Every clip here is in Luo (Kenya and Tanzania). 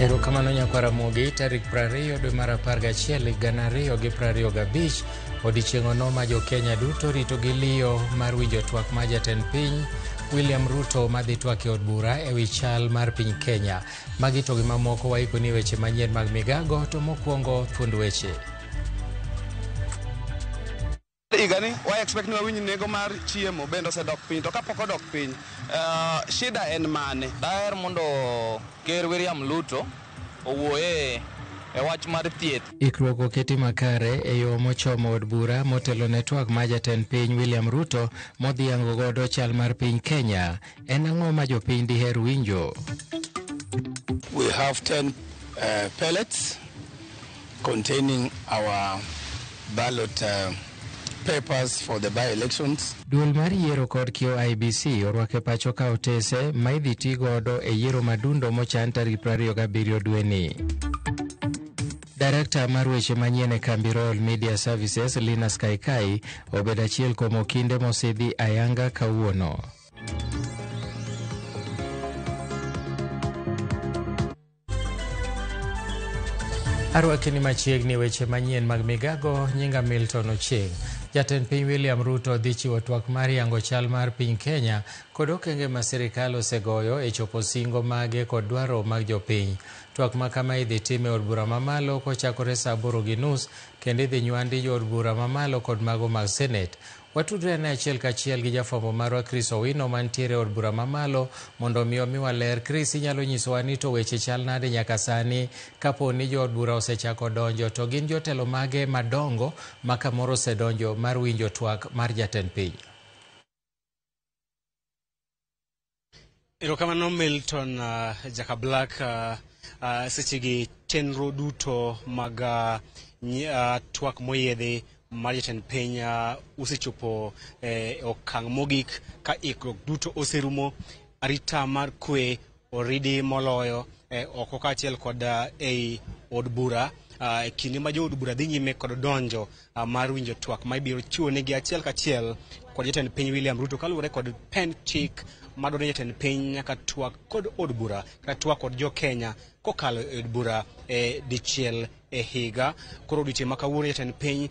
Erokamano nyakwara Ramogi, tarik 20 dwe mar 11 2025, odiechieng' ono ma jo-Kenya duto rito gi liyo mar winjo twak ma jatend piny William Ruto madhi twak e od bura e wi chal mar piny Kenya. Magi to gi mamoko waikoni weche manyien mag migago, to mokwongo thuond weche. Higani wa expect ni wawinj nengo mar chiemo bende osedok piny, to kapok odok piny, shida en mane? Daher mondo Ker William Ruto owuoye e wach mar thieth. Ikruok oketi makare e yo mochomo od bura motelo ne twak ma jatend piny William Ruto modhi yango godo chal mar piny Kenya. En ang'o ma jopiny diher winjo? We have 10 pellets containing our ballot papers for the by-elections. Duol mar yiero kod kio IEBC orwako e pacho ka otese ma idhi ti godo e yiero madundo mochan tarik 27 dweni. Darekta mar weche manyien e kambi Royal Media Services Linus Kaikai obedo achiel kuom okinde mosidhi ayanga kawuono. Arwakini machiegni weche manyien mag migago, nyinga Milton Ochieng. Jatend piny William Ruto dhi chiwo twak mar yango chal mar piny Kenya kod okenge ma sirikal osegoyo e chopo singo mage kod dwaro mag jopiny. Twak ma kama idhi tim e od bura mamalo kochakore saa 8:30 kendo idhi nywandi jo od bura mamalo kod mago mag Senate. Watudre ane achiel kachiel gi jafwambo marwa Chris Owino mantiere e od bura mamalo mondo mi omiwa ler. Chris, inyalo nyisowa ni to weche chal nade nyaka sani kapo ni jo od bura osechako donjo, to gin jotelo mage madongo ma kamoro osedonjo mar winjo twak mar jatend piny? Erokamano Milton Jaka Black. Sechegi chenro duto mag twak moyiedhi mar jatend piny osechopo okang' mogik ka ikruok duto oserumo. Arita mar kwe oridi moloyo oko kaachiel kod ei od bura. E kinde ma jood bura dhi nyime kod donjo mar winjo twak ma ibiro chiwo negi achiel kachiel kod jatend piny William Ruto kaluwore kod pen chik madwaro ni jatend piny nyaka twak kod od bura kata twak kod jo Kenya kokalo e od bura dichiel e higa. Koro odiochieng' ma kawuono jatend piny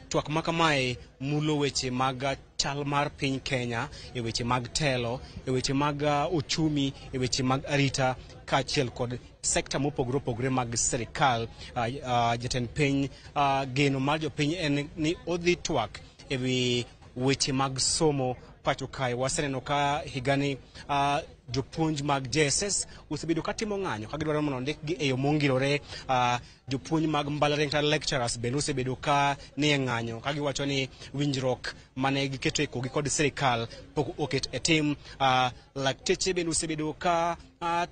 twak ma kamae mulo weche mag chal mar piny Kenya e weche mag telo, e weche mag ochumi, e weche mag arita kaachiel kod sekta mopogore opogore mag sirikal. Jatend piny geno mar jopiny en ni odhi twak e wi weche mag somo pacho kae. Waseneno ka higani jopuonj mag JSS osebedo katimo ng'anyo ka gidwaro mondo ondikgi e yo mongirore. Jopuonj mag mbalariany kata lecturers bende osebedo ka nie ng'anyo ka giwacho ni winjruok mane giketo e kogi kod sirikal pok oket e tim. Lakteche bende osebedo ka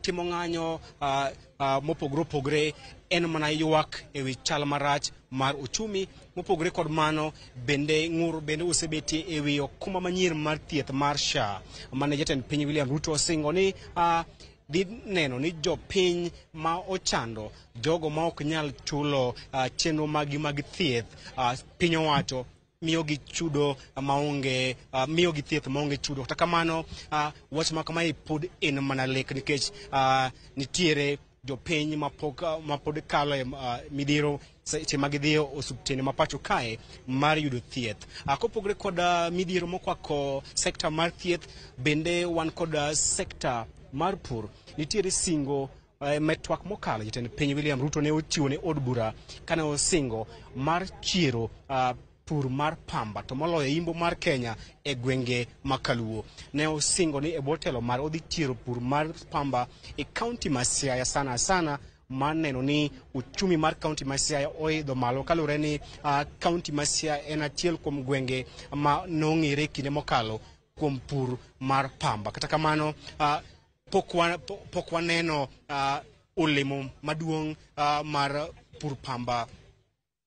timo ng'anyo mopogore opogore. En mana ywak e wi chal marach mar ochumi. Mopogore kod mano bende ng'ur bende osebetie e wi okumba manyien mar thieth mar SHA mane jatend piny William Ruto osingo ni dhi neno ni jopiny ma ochando, jogo ma ok nyal chulo chenro maggi mag thieth, piny owacho miyogi chudo maonge, miyogi thieth maonge chudo. Kata kamano wach ma kamae pod en mana lek nikech nitiere jopiny mapod kalo e midhiero seche ma gidhi e osuptende ma pacho kae mar yudo thieth. Kopogore kod midhiero mokwako sekta mar thieth, bende wan kod sekta mar pur. Nitiere singo me twak mokalo jatend piny William Ruto ne ochiwo ne od bura kane osingo mar chiero pur mar pamba to moloyo imbo mar Kenya e gwenge ma Kaluo. Ne osingo ni e bwo telo mar odhi chiero pur mar pamba e kaunti ma Siaya sana sana mar neno ni uchumi mar kaunti ma Siaya oidho malo kaluwore ni kaunti ma Siaya en achiel kuom gwenge ma nong'ere kinde mokalo kuom pur mar pamba. Kata kamano pok waneno olemo maduong' mar pur pamba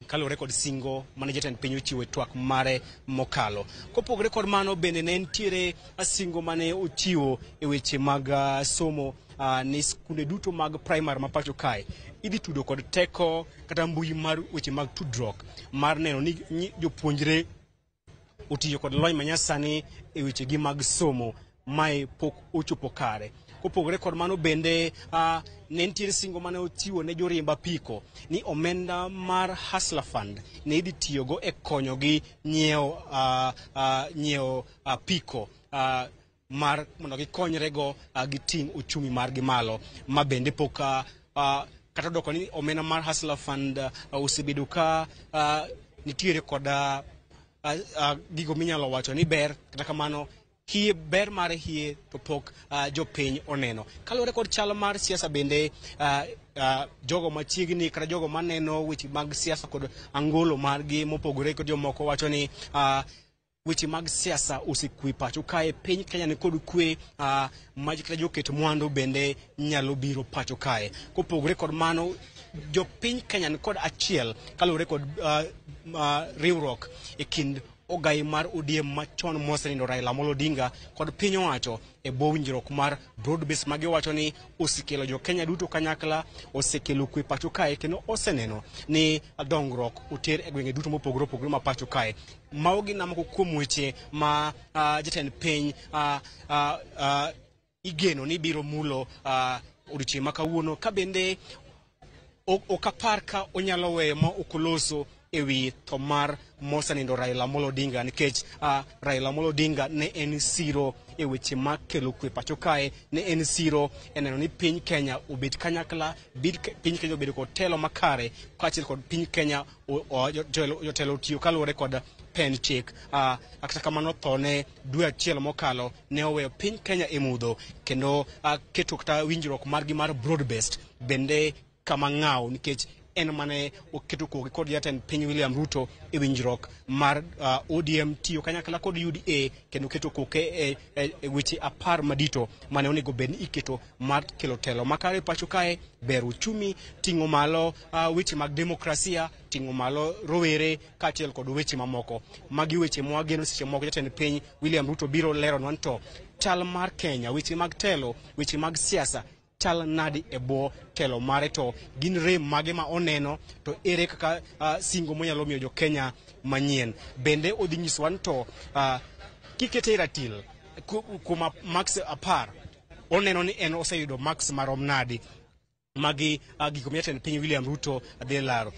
kaluwore kod singo mane jatend piny ochiwo e twak mare mokalo. Kopogore kod mano bende ne nitiere singo mane ochiwo e weche mag somo ni skunde duto mag primary ma pacho kae idhi tudo kod teko kata mbui mar weche mag tudruok mar neno ni jopuonjre otiyo kod lony manyasani e wechegi mag somo. Mae pok ochopo kare. Kopogore kod mano bende ne nitiere singo mane ochiwo ne joriemb apiko ni omenda mar Hustler Fund ne idhi tiyogo e konyogi nyiewo nyiewo apiko mar mondo gikonyrego giting' uchumi margi malo, ma bende pok kata odoko ni omenda mar Hustler Fund osebedo ka nitiere kod gigo minyalo wacho ni ber, kata kamano hie ber mare hie to pok jopiny oneno. Kaluwore kod chal mar siasa bende jogo machiegni kata jogo maneno weche mag siasa kod angolo margi mopogore kod jomoko wacho ni weche mag siasa osekwe pacho kae. Piny Kenya ni kod kwe ma kata joket mwandu bende nyalo biro pacho kae. Kopogore kod mano, jopiny Kenya ni kod achiel kaluwore kod riwruok e kind ogai mar ODM machon mosenindo Raila Amolo Odinga kod piny owacho e bwo winjruok mar broad base ma giwacho ni osekelo jo Kenya duto kanyakla, osekelo kwe pacho kae kendo oseneno ni dongruok oter e gwenge duto mopogore opogore ma pacho kae. Mago gin moko kuom weche ma jatend piny igeno ni biro mulo odiochieng' ma kawuono, ka bende ok apar ka onyalo weyo ma ok oloso e wi tho mar mosenindo Raila Amolo Odinga, nikech Raila Amolo Odinga ne en siro e weche mag kelo kwe pacho kae, ne en siro e neno ni piny Kenya obet kanyakla, piny Kenya obedo kod telo makare, kaachiel kod piny Kenya jotelo otiyo kaluwore kod pen chik. Kata kamano thone dwe achiel mokalo ne oweyo piny Kenya e mudho kendo keto kata winjruok margi mar broad based bende kama ng'aw, nikech en mane oketo koke kod jatend piny William Ruto e winjruok mar ODM tiyo kanyakla kod UDA kendo keto koke e weche 10 madito mane onego bed ni iketo mar kelo telo makare pacho kae, bero uchumi, ting'o malo weche mag demokrasia, ting'o malo rowere kaachiel kod weche mamoko. Magi weche mwageno seche moko jatend piny William Ruto biro leronwa ni to chal mar Kenya, weche mag telo, weche mag siasa chal nadi e bwo telo mare, to gin rem mage ma oneno, to ere kaka singo monyalo miyo jo Kenya manyien. Bende odhi nyisowa ni to kikete e ratil kuom max 10 oneno ni en oseyudo max marom nadi. Magi gigo ma jatend piny William Ruto dhi laro.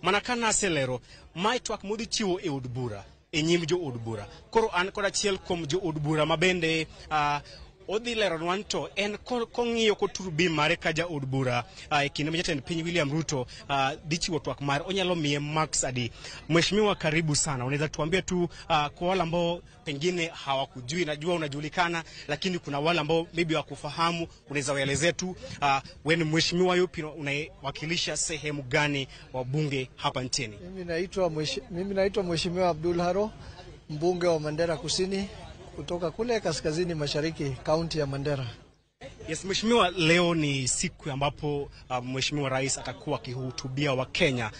Mana ka naselero, mae twak modhi chiwo e od bura, e nyim jo od bura. Koro an kod achiel kuom jo od bura ma bende odhi leronwa ni to en kong'iyo koturo bim mare ka ja od bura e kinde ma jatend piny William Ruto dhi chiwo twak mare, onyalo miye max adi. Mheshimiwa, karibu sana. Unaweza tuambia tu kwa wale ambao pengine hawakujui, najua unajulikana, lakini kuna wale ambao maybe hawakufahamu, unaweza waelezea tu wewe ni mheshimiwa yupi, unawakilisha sehemu gani wa bunge hapa nchini? Mimi naitwa Mheshimiwa Abdul Haro, mbunge wa Mandera Kusini kutoka kule kaskazini mashariki, kaunti ya Mandera. Yes, Mheshimiwa, leo ni siku ambapo Mheshimiwa Rais atakuwa akihutubia wa Kenya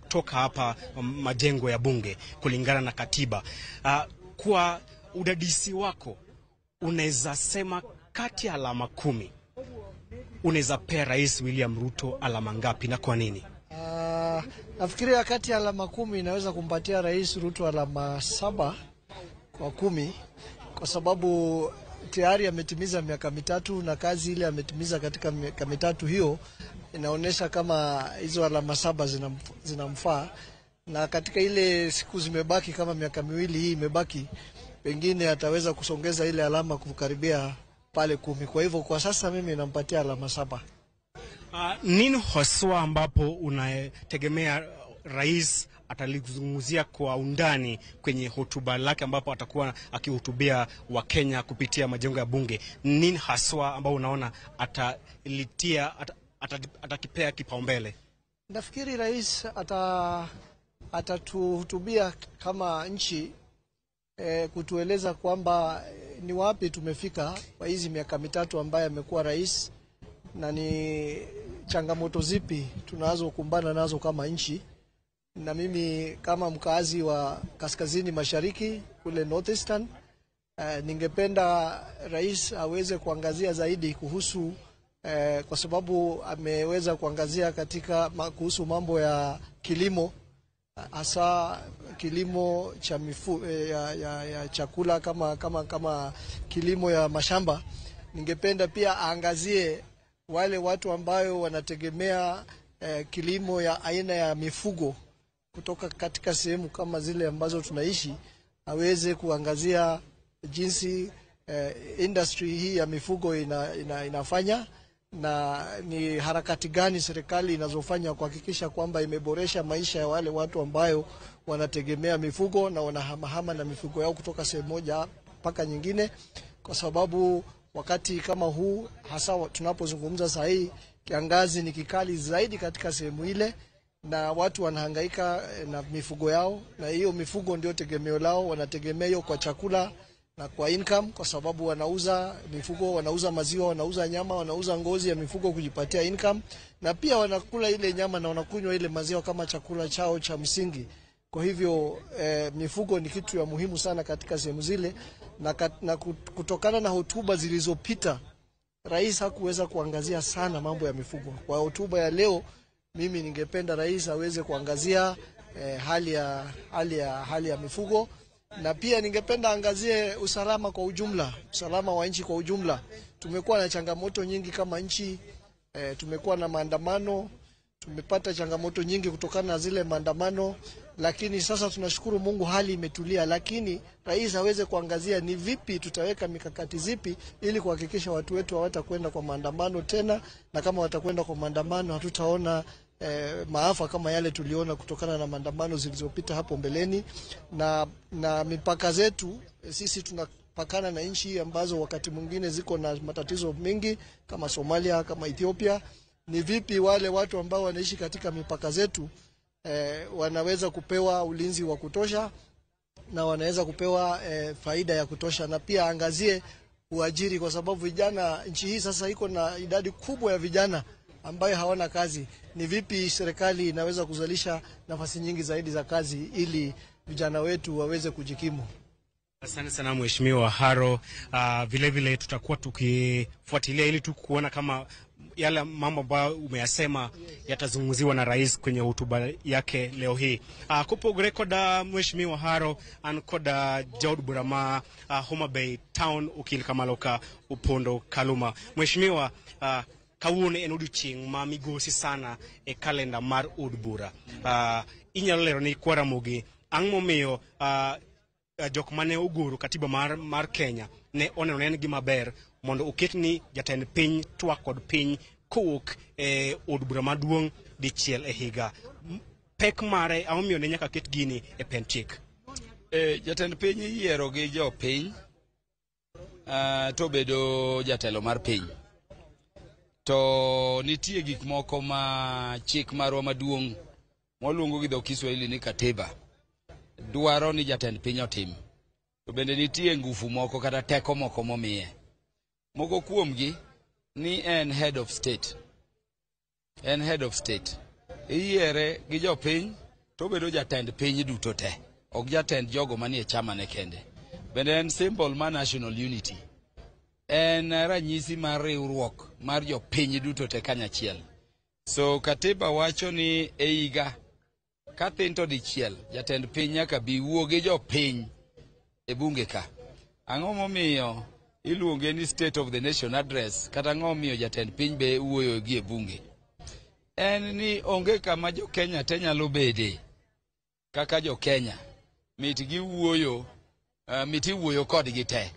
kutoka hapa majengo ya bunge kulingana na katiba. Kwa udadisi wako unaweza sema kati ya alama 10 unaweza pea Rais William Ruto alama ngapi na kwa nini? Nafikiria kati ya alama 10 inaweza kumpatia Rais Ruto alama 7 kwa 10, kwa sababu tayari ametimiza miaka 3 na kazi ile ametimiza katika miaka 3 hiyo inaonesha kama hizo alama 7 zinamfaa, na katika ile siku zimebaki kama miaka 2 hii imebaki, pengine ataweza kusongeza ile alama kukaribia pale 10. Kwa hivyo kwa sasa mimi nampatia alama 7. Nini haswa ambapo unategemea rais atalizungumzia kwa undani kwenye hotuba lake ambapo atakuwa akihutubia Wakenya kupitia majengo ya bunge? Nini haswa ambao unaona atalitia atakipea kipaumbele? Nafikiri rais atatuhutubia kama nchi kutueleza kwamba ni wapi tumefika kwa hizi miaka 3 ambaye amekuwa rais, na ni changamoto zipi tunazokumbana nazo kama nchi. Na mimi kama mkazi wa kaskazini mashariki kule Northeastern, ningependa rais aweze kuangazia zaidi kuhusu kwa sababu ameweza kuangazia katika kuhusu mambo ya kilimo, hasa kilimo cha ya chakula kama kilimo ya mashamba. Ningependa pia aangazie wale watu ambayo wanategemea kilimo ya aina ya mifugo kutoka katika sehemu kama zile ambazo tunaishi, aweze kuangazia jinsi industry hii ya mifugo inafanya na ni harakati gani serikali inazofanya kuhakikisha kwamba imeboresha maisha ya wale watu ambayo wanategemea mifugo na wanahamahama na mifugo yao kutoka sehemu moja mpaka nyingine, kwa sababu wakati kama huu, hasa tunapozungumza saa hii, kiangazi ni kikali zaidi katika sehemu ile, na watu wanahangaika na mifugo yao, na hiyo mifugo ndio tegemeo lao. Wanategemea hiyo kwa chakula na kwa income, kwa sababu wanauza mifugo, wanauza maziwa, wanauza nyama, wanauza ngozi ya mifugo kujipatia income, na pia wanakula ile nyama na wanakunywa ile maziwa kama chakula chao cha msingi. Kwa hivyo mifugo ni kitu ya muhimu sana katika sehemu zile, na kutokana na hotuba zilizopita, rais hakuweza kuangazia sana mambo ya mifugo. Kwa hotuba ya leo, mimi ningependa rais aweze kuangazia hali ya mifugo, na pia ningependa angazie usalama kwa ujumla, usalama wa nchi kwa ujumla. Tumekuwa na changamoto nyingi kama nchi, tumekuwa na maandamano, tumepata changamoto nyingi kutokana na zile maandamano, lakini sasa tunashukuru Mungu hali imetulia. Lakini rais aweze kuangazia ni vipi tutaweka mikakati zipi ili kuhakikisha watu wetu hawatakwenda kwa maandamano tena, na kama watakwenda kwa maandamano hatutaona maafa kama yale tuliona kutokana na maandamano zilizopita hapo mbeleni. Na mipaka zetu, sisi tunapakana na nchi ambazo wakati mwingine ziko na matatizo mengi kama Somalia, kama Ethiopia. Ni vipi wale watu ambao wanaishi katika mipaka zetu wanaweza kupewa ulinzi wa kutosha na wanaweza kupewa faida ya kutosha, na pia angazie uajiri, kwa sababu vijana, nchi hii sasa iko na idadi kubwa ya vijana ambayo hawana kazi. Ni vipi serikali inaweza kuzalisha nafasi nyingi zaidi za kazi ili vijana wetu waweze kujikimu? Asante sana, Mheshimiwa Haro. Vile vile tutakuwa tukifuatilia ili tu kuona kama yale mambo ambayo umeyasema yatazungumziwa na rais kwenye hotuba yake leo hii. Kopogore koda Mheshimiwa Haro, an koda jaod bura ma Homa Bay Town, Okil Kamaloka Opondo Kaluma. Mheshimiwa, kawuono en odiochieng' ma migosi sana e kalenda mar od bura. Inyalo lero ni kwa Ramogi ang'o momiyo jok mane ogoro katiba mar Kenya ne oneno ne en gima ber mondo oket ni jatend piny twak kod piny kowuok e od bura maduong' dichiel e higa? Pek mare ang'o miyo ne nyaka ket gini e pend chik? Jatend piny iyiero gi jopiny to bedo jatelo mar piny. To nitie gik moko ma chik marwa maduong' mwaluongo gi dho Kiswahili ni katiba dwaro ni jatend piny otim. To bende nitie nguvu moko kata teko moko momiye. Moko kuomgi ni en head of state. En head of state. Iyiere gi jopiny to obedo jatend piny duto te. Ok jatend jogo manie chama ne kende. Bende en symbol mar national unity. En ranyisi mar riwruok mar jopiny duto te kanyachiel. So katiba wacho ni e higa ka thin to dichiel jatend piny nyaka bi wuo gi jopiny e bunge ka. Ang'o momiyo iluonge ni State of the Nation Address, kata ang'o momiyo jatend piny be wuoyo gi e bunge? En ni onge kama jo Kenya te nyalo bede kaka jo Kenya mit giwuoyo, mit iwuoyo kodgi te.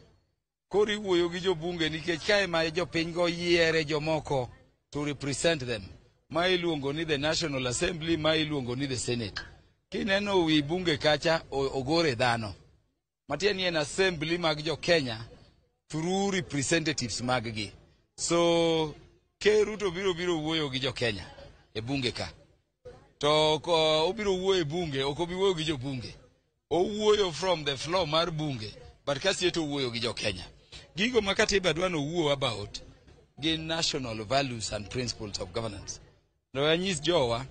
Koro iwuoyo gi jobunge nikech kae ma jopiny go yiere jomoko to represent them. Ma iluongo ni the National Assembly, ma iluongo ni the Senate. Kineno wi bunge kacha ogore dhano. Matiende ni en assembly mag jo Kenya through representatives mag gi. So Ker Ruto biro wuoyo gi jo Kenya e bunge ka. To ko obiro wuoyo e bunge, ok obi wuoyo gi jobunge. Owuoyo from the floor mar bunge, but kasie to owuoyo gi jo Kenya. Gigo ma katiba dwa ni owuo about gin national values and principles of governance. To anyis jowa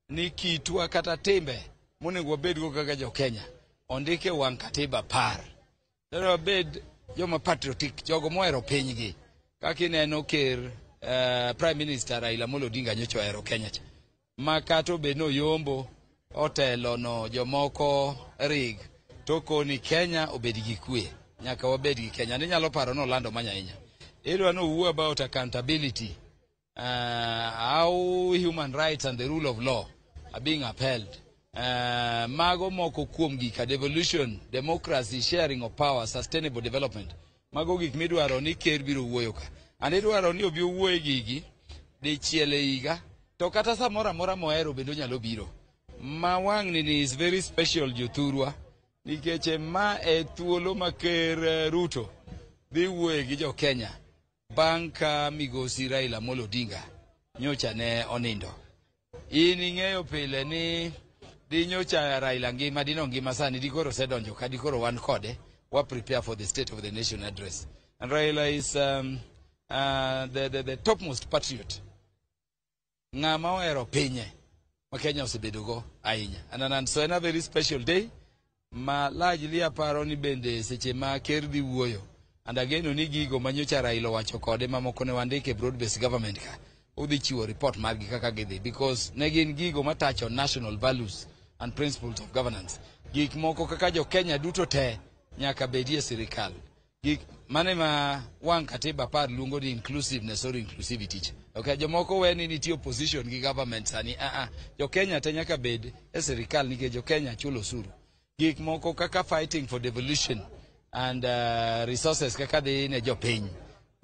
ni kitwa kata timbe monego wabedgo kaka jo Kenya ondik e wang' katiba 10. Dwaro wabed joma patriotic, jogo mohero pinygi. Kaka ineno ker, Prime Minister Raila Amolo Odinga nyocha ohero Kenya cha. Ma kata obed ni oyombo otelo no jomoko rig to koni Kenya obed gi kwe. Nyaka wabed gi Kenya. Ninyalo paro nolando manya ahinya. Idwa ni owuo about accountability, how human rights and the rule of law are being upheld. Mago moko kuom gika devolution, democracy, sharing of power, sustainable development. Mago gik midwaro ni ker biro wuoyo ka. And idwaro ni obi owuo e gigi dichiel e higa, to kata samoro amora mohero bende onyalo biro. Ma wang'ni ni is very special, jothurwa, nikech ma e thuolo ma ker Ruto dhi wuoye gi jo Kenya bang' ka migosi Raila Amolo Odinga nyocha ne onindo. In ing'eyo pile ni di nyocha Raila ngima dino ngima sani dikoro osedonjo ka, dikoro wan kode wa prepare for the State of the Nation Address. And Raila is the topmost patriot, ng'ama ohero pinye ma Kenya osebedogo ahinya. And so en a very special day ma largely aparo ni bende seche ma ker dhi wuoyo, and ageno ni gigo manyocha Raila owacho kode mamoko ne wandike broad based government ka, odhi chiwo report margi kaka gidhi, because ne gin gigo ma touch on national values and principles of governance. Gik moko kaka jo Kenya duto te nyaka bedie sirikal. Gik mane ma wang' katiba par luongo ni inclusiveness or inclusivity. Okay, jomoko we ni nitie opposition gi government sani. Jo Kenya te nyaka bed e sirikal nikech jo Kenya chulo osuru. Gik moko kaka fighting for devolution and resources kaka dhi ne jopiny.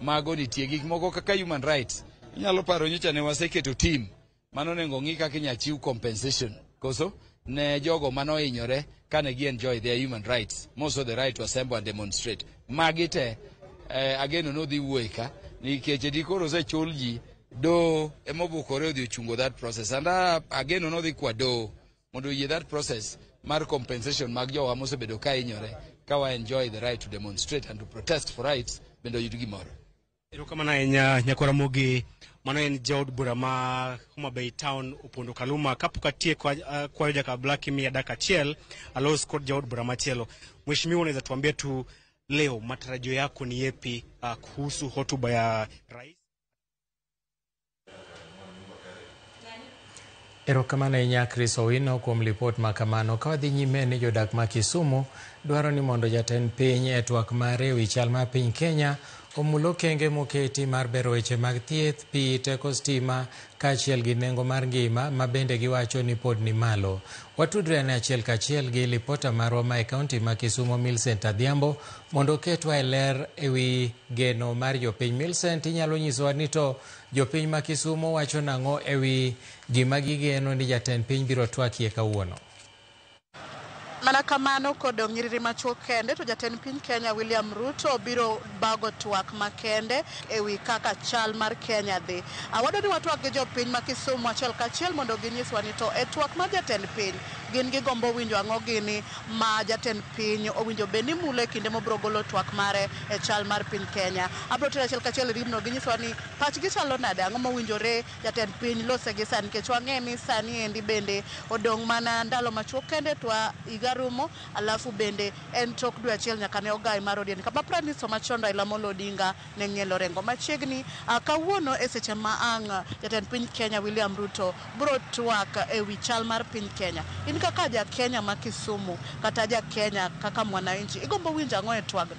Mago nitie gik moko kaka human rights. Inyalo paro nyocha ne waseketo team mano onego ng'i kaka inyalo chiw compensation koso ne jogo manohinyore kane gi enjoy their human rights, most of the right to assemble and demonstrate. Magi te ageno nodhi wuoye ka nikech dikoro osechul ji doho emobukore odhi ochungo that process, and ageno nodhi kwa doho mondo oyie that process mar compensation mag jowa mosebedo ka hinyore ka wa enjoy the right to demonstrate and to protest for rights bende oyud gimoro. Erokamano ahinya, nyakwara Mogi. Mano en jaod bura ma Homa Bay Town, Opondo Kaluma. Kapok atieko, kwayo Jaka Black miya dakika achiel alos kod jaod bura machielo. Mheshimiwa, unaweza tuambia tu leo matarajio yako ni yepi kuhusu hotuba ya rais? Erokamano ahinya, Chris Owino, kuom lipot ma kamano. Ka wadhi nyime ni jodak ma Kisumu dwaro ni mondo jatend piny e twak mare ewi chal mar piny Kenya omul okenge moketi mar bero weche mag thieth, pi, teko stima kaachiel gi nengo mar ngima ma bende giwacho ni pod ni malo. Watudre ane achiel kachiel gi lipota marwa ma e kaunti ma Kisumu, Millicent Adhiambo, mondo oketwa e ler ewi geno mar jopiny. Millicent, inyalo nyisowa ni to jopiny ma Kisumu wacho nang'o ewi gima gigeno ni jatend piny biro twakie kawuono? Mana kamano, kodong' nyiriri machuok kende to jatend piny Kenya William Ruto biro bago twak makende ewi kaka chal mar Kenya dhi. Wadwa ni watwak gi jopiny ma Kisumu achiel kachiel mondo ginyiswa ni to e twak mar jatend piny gin gigombo winjo ang'o gini ma jatend piny owinjo bed ni mulo e kinde mobiro golo twak mare e chal mar piny Kenya. Abiro tero achiel kachiel rimno ginyiswa ni pachgi chalo nade, ang'o mowinjore jatend piny lose gi sani, nikech wang'e ni sani endi bende odong' mana ndalo machuok kende to higa rumo, alafu bende en tok dwe achiel nyaka ne ogai mar ODM kama Prime Minister machon Raila Amolo Odinga ne ng'ielo rengo machiegni. Kawuono e seche ma ang' jatend piny Kenya William Ruto biro twak ewi chal mar piny Kenya. In kaka ja Kenya ma Kisumu kata ja Kenya kaka mwananchi, igombo winjo ang'o e twagno?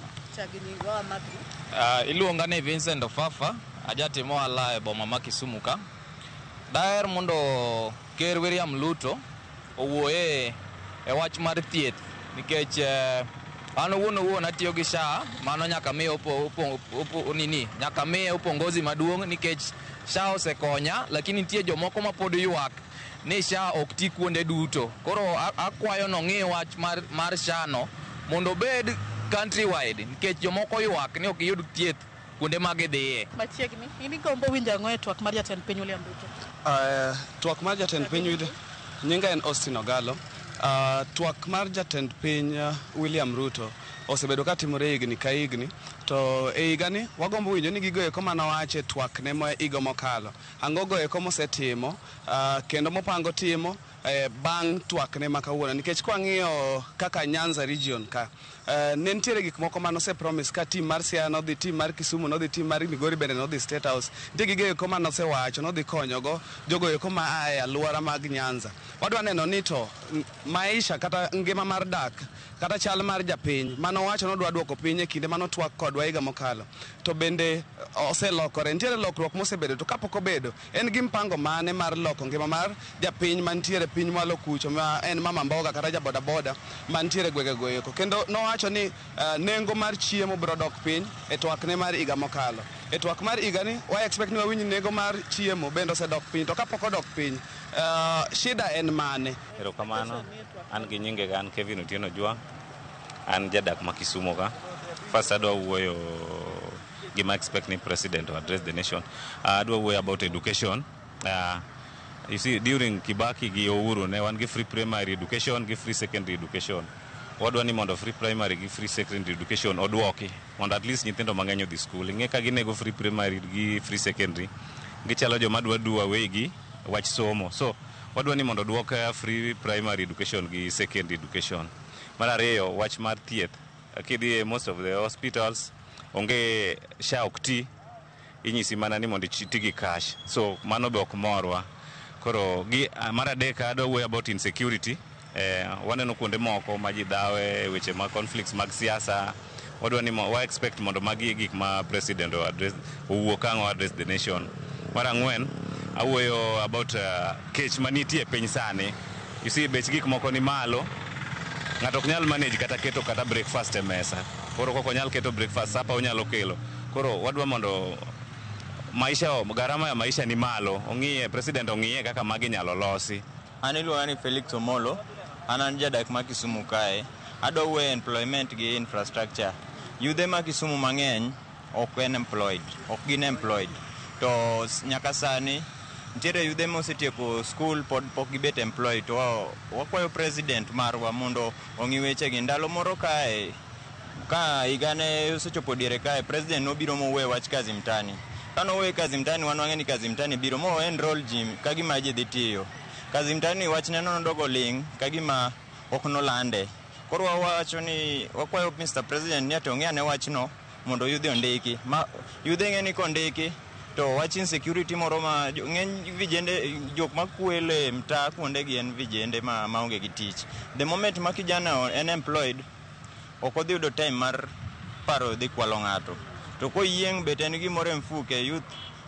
Iluonga ni Vincent Ofafa, ajatimo ohala e boma ma Kisumu ka. Daher mondo Ker William Ruto owuoye e wach mar thieth nikech an owuon owuon atiyo gi SHA, mano nyaka miye nini, nyaka miye upongozi maduong' nikech SHA osekonya, lakini nitie jomoko ma pod ywak ni SHA ok ti kuonde duto. Koro akwayo nong'i wach mar SHA no mondo obed country wide nikech jomoko ywak ni ok giyud thieth kuonde ma gidhiye. Machiegni, in igombo winjo ang'o e twak mar jatend piny William Ruto? Twak mar jatend piny nyinga en Austin Ogalo. Twak mar jatend piny William Ruto osebedo ka timore higni ka higni, to e higani wagombo winjo ni gigo eko manowacho e twak ne ma higa mokalo, ang'o go eko mosetimo kendo mopango timo bang' twak ne ma kawuono, nikech kwang'iyo kaka Nyanza region ka Ne nitiere gik moko mane ose promise ka team mar Siaya nodhi, team mar Kisumu nodhi, team mar Migori bende nodhi State House. Nitie gige eko mane osewacho nodhi konyogo jogo eko ma a e alwora mag Nyanza. Wadwa neno ni to maisha kata ngima mar dak kata chal mar japiny manowacho nodwa duoko piny e kinde manotwak kodwa higa mokalo to bende oselokore. Nitiere lokruok mosebedo to kapok obedo en gi mpango mane mar loko ngima mar japiny mantiere piny mwalo kucho ma en mama mboga kata ja bodaboda mantiere gwenge go eko. Kendo nowacho ni nengo mar chiemo biro dok piny e twakne mar higa mokalo. E twak mar higani wa expect ni wawinj nengo mar chiemo bende osedok piny to kapok odok piny shida en mane? Erokamano. An gi nyinge an Kevin Otieno Jwang'. An jadak ma Kisumu ka. First adwa wuoyo gima expect ni president to address the nation. Adwa wuoyo about education. You see, during Kibaki gi Uhuru ne wan gi free primary education gi free secondary education. Wadwa ni mondo free primary gi free secondary education oduoki mondo at least nyithindo mang'eny odhi school. Ing'e ka ginego free primary gi free secondary, gichalo joma dwa do away gi wach somo. So wadwa ni mondo oduok free primary education gi secondary education. Mar ariyo, wach mar thieth. Kidhi e most of the hospitals, onge SHA ok ti, inyisi mana ni mondo iti gi cash. So mano be ok morwa. Koro gi mar adek adwa wuoyo about insecurity. Waneno kuonde moko ma ji dhawe weche mag conflicts mag siasa. Wadwa ni wa expect mondo magi e gik ma president o address, owuo ka ang' o address the nation. Mar ang'wen, awuoyo about kech manitie e piny sani. You see, bech gik moko ni malo. Ng'ato ok nyal manage kata keto kata breakfast e mesa. Koro kok onyal keto breakfast, supper onyalo kelo. Koro wadwa mondo maisha, gharama ya maisha ni malo. Ong'iye, president ong'iye kaka magi nyalo losi. An iluonga ni Felix Omolo, an jadak ma Kisumu kae. Adwa wuoyo employment gi infrastructure. Yudhe ma Kisumu mang'eny ok en employed, ok gin employed. To nyaka sani nitiere yudhe mosetieko school pod pok gibet employed. To wakwayo president marwa mondo ong'i wechegi. Ndalo moro kae ka higa ne osechopo diere kae, president nobiro mowuoyo wach kazi mtaani. Kano wuoyo kazi mtaani, wan wang'e ni kazi mtaani biro mo enroll ji ka gima ji dhi tiyo. Kazi mtaani wachne no nodogo ling' ka gima ok nolande. Koro wawacho ni wakwayo Mr. President ni ati ong'i ane wachno mondo yudhe ondiki. Ma yudhe ng'e ni kondiki to wach insecurity moro ma ng'eny vijende jok makwelo e mtaa kuonde gi en vijende ma maonge gi tich. The moment ma kijana en employed, ok odhi yudo time mar paro dhi kwalo ng'ato. To koyieng' bet en gimoro e mfuke, youth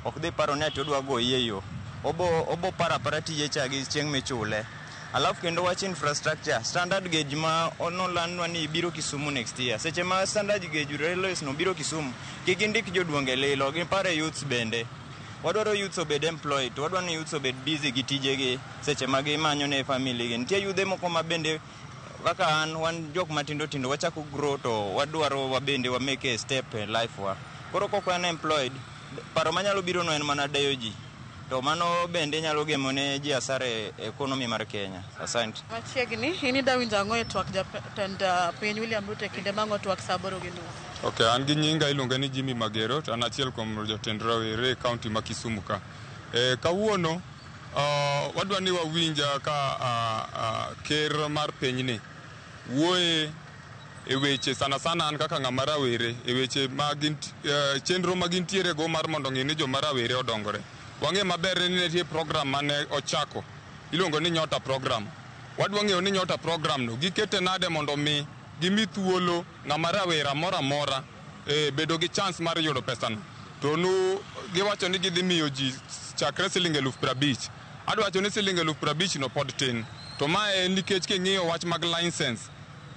ok dhi paro ni ati odwa goyi e yo. Obo paro apara tije cha gi chieng' michule. Alafu kendo wach infrastructure, standard gauge ma nolandwa ni biro Kisumu next year. Seche ma standard gauge railways no biro Kisumu, kik gindik joduong' e lilo, gipare youths bende. Wadwaro youths obed employed, to wadwaro ni youths obed busy gi tijegi seche ma gimanyo ne family gi. Nitie yudhe moko ma bende kaka an wan jok matindo tindo wachako grow to wadwaro wabende wa make a step e life wa. Koro kok wan employed, paro manyalo biro no en mana deyo ji. To mano bende nyalo gemo ne ji asara e economy mar Kenya. Asante. Machiegni, in ida winjo ang'o e twak jatend piny William Ruto e kinde ma twak sa 8:30? Ok, an gi nyinga iluonga ni Jimmy Magero to an achiel kuom jotend rawere e kaunti ma Kisumu ka. Kawuono wadwa ni wawinj ka ker mar pinyni wuoye e weche sana sana an kaka ng'ama rawere e weche mag chenro ma gintiere go mar mondo ng'i ni joma rawere odongore. Wang'e maber ni nitie program mane ochako iluongo ni Nyota program. Wadwa ng'eyo ni Nyota program no gikete nade mondo mi gimi thuolo ng'ama rawera moro amora bedo gi chance mar yudo pesano. To nu giwacho ni gidhi miyo ji chakre siling 50,000. Adwa wacho ni siling 50,000 no pod tin. To mae en nikech king'iyo wach mag license,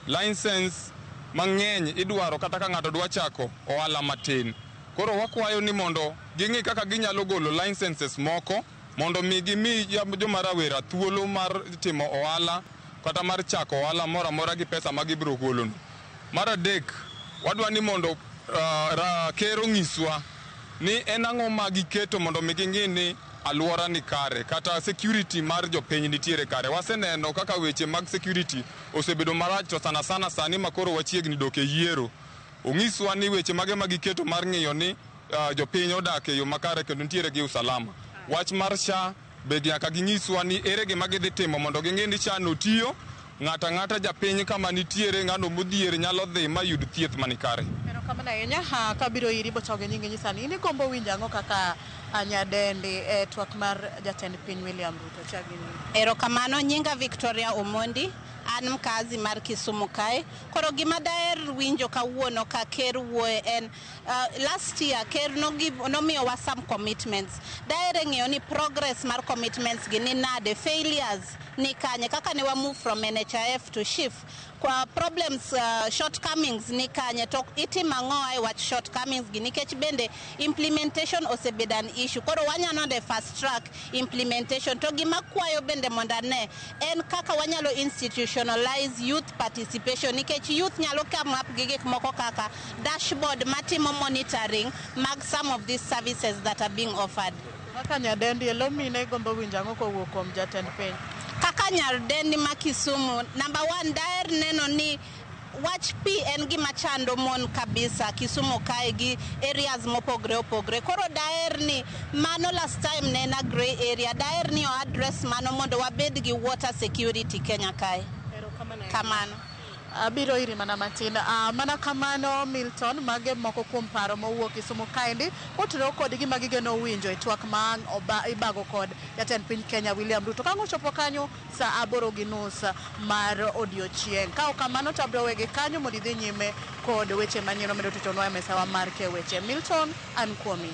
license mang'eny idwaro kata ka ng'ato dwa chako ohala matin. Koro wakwayo ni mondo ging'i kaka ginyalo golo licenses moko mondo mi gimi joma rawera thuolo mar timo ohala kata mar chako ohala moro amora gi pesa ma gibiro golono. Mar adek, wadwa ni mondo ker onyiswa ni en ang'o ma giketo mondo mi ging'i ni alwora ni kare kata security mar jopiny nitiere kare. Waseneno kaka weche mag security osebedo marach to sana sana sani ma koro wachiegni dok e yiero. Onyiswa ni weche mage ma giketo mar ng'iyo ni jopiny odak e yo makare kendo nitiere gi usalama. Wach mar SHA be nyaka ginyiswa ni ere gima gidhi timo mondo ging'i ni SHA no tiyo, Ng'ato ang'ata japiny kama nitiere ng'ano modhier nyalo dhi ma yud thieth manikare. Erokamano ahinya. Ha, kabiro iri bochoge nyingi nyisa ni in igombo winjo ang'o kaka nyadendi e twak mar jatend piny William Ruto chagi nyingi. Erokamano, nyinga Victoria Omondi, an mkazi mar Kisumu kae. Koro gima daher winjo kawuono ka ker wuoye en last year ker nomiyowa some commitments. Daher ng'eyo ni progress mar commitments gi ni nade, failures ni kanye, kaka ne wa move from NHIF to SHIF. Kwa problems, shortcomings ni kanye, to itimo ang'o e wach shortcomings gi, nikech bende implementation osebedo an issue. Koro wanyalo nade fast track implementation. To gima kwayo bende mondo ane en kaka wanyalo institutionalize youth participation, nikech youth nyalo come up gi gik moko kaka dashboard matimo monitoring mag some of these services that are being offered. Kaka nyadendi e lo mine igombo winjo ang'o kowuok kuom jatend piny? Kaka nyadendi ma Kisumu, number one, daher neno ni wach pi en gima chando mon kabisa Kisumu kae gi areas mopogre opogre. Koro daher ni mano last time ne en a grey area, daher ni o address mano mondo wabed gi water security Kenya kae. Kamano. Abiro iri mana matin. Mana kamano Milton, mage moko kuom paro mowuok Kisumu kaendi kotenore kod gima gigeno winjo e twak ma ibago kod jatend piny Kenya William Ruto. Ka ang' ochopo kanyo sa 8:30 mar odiochieng'. Ka ok kamano to abiro wegi kanyo mondo idhi nyime kod weche manyien omedo tuchonwa e mesawa mar weche. Milton, an kuomi.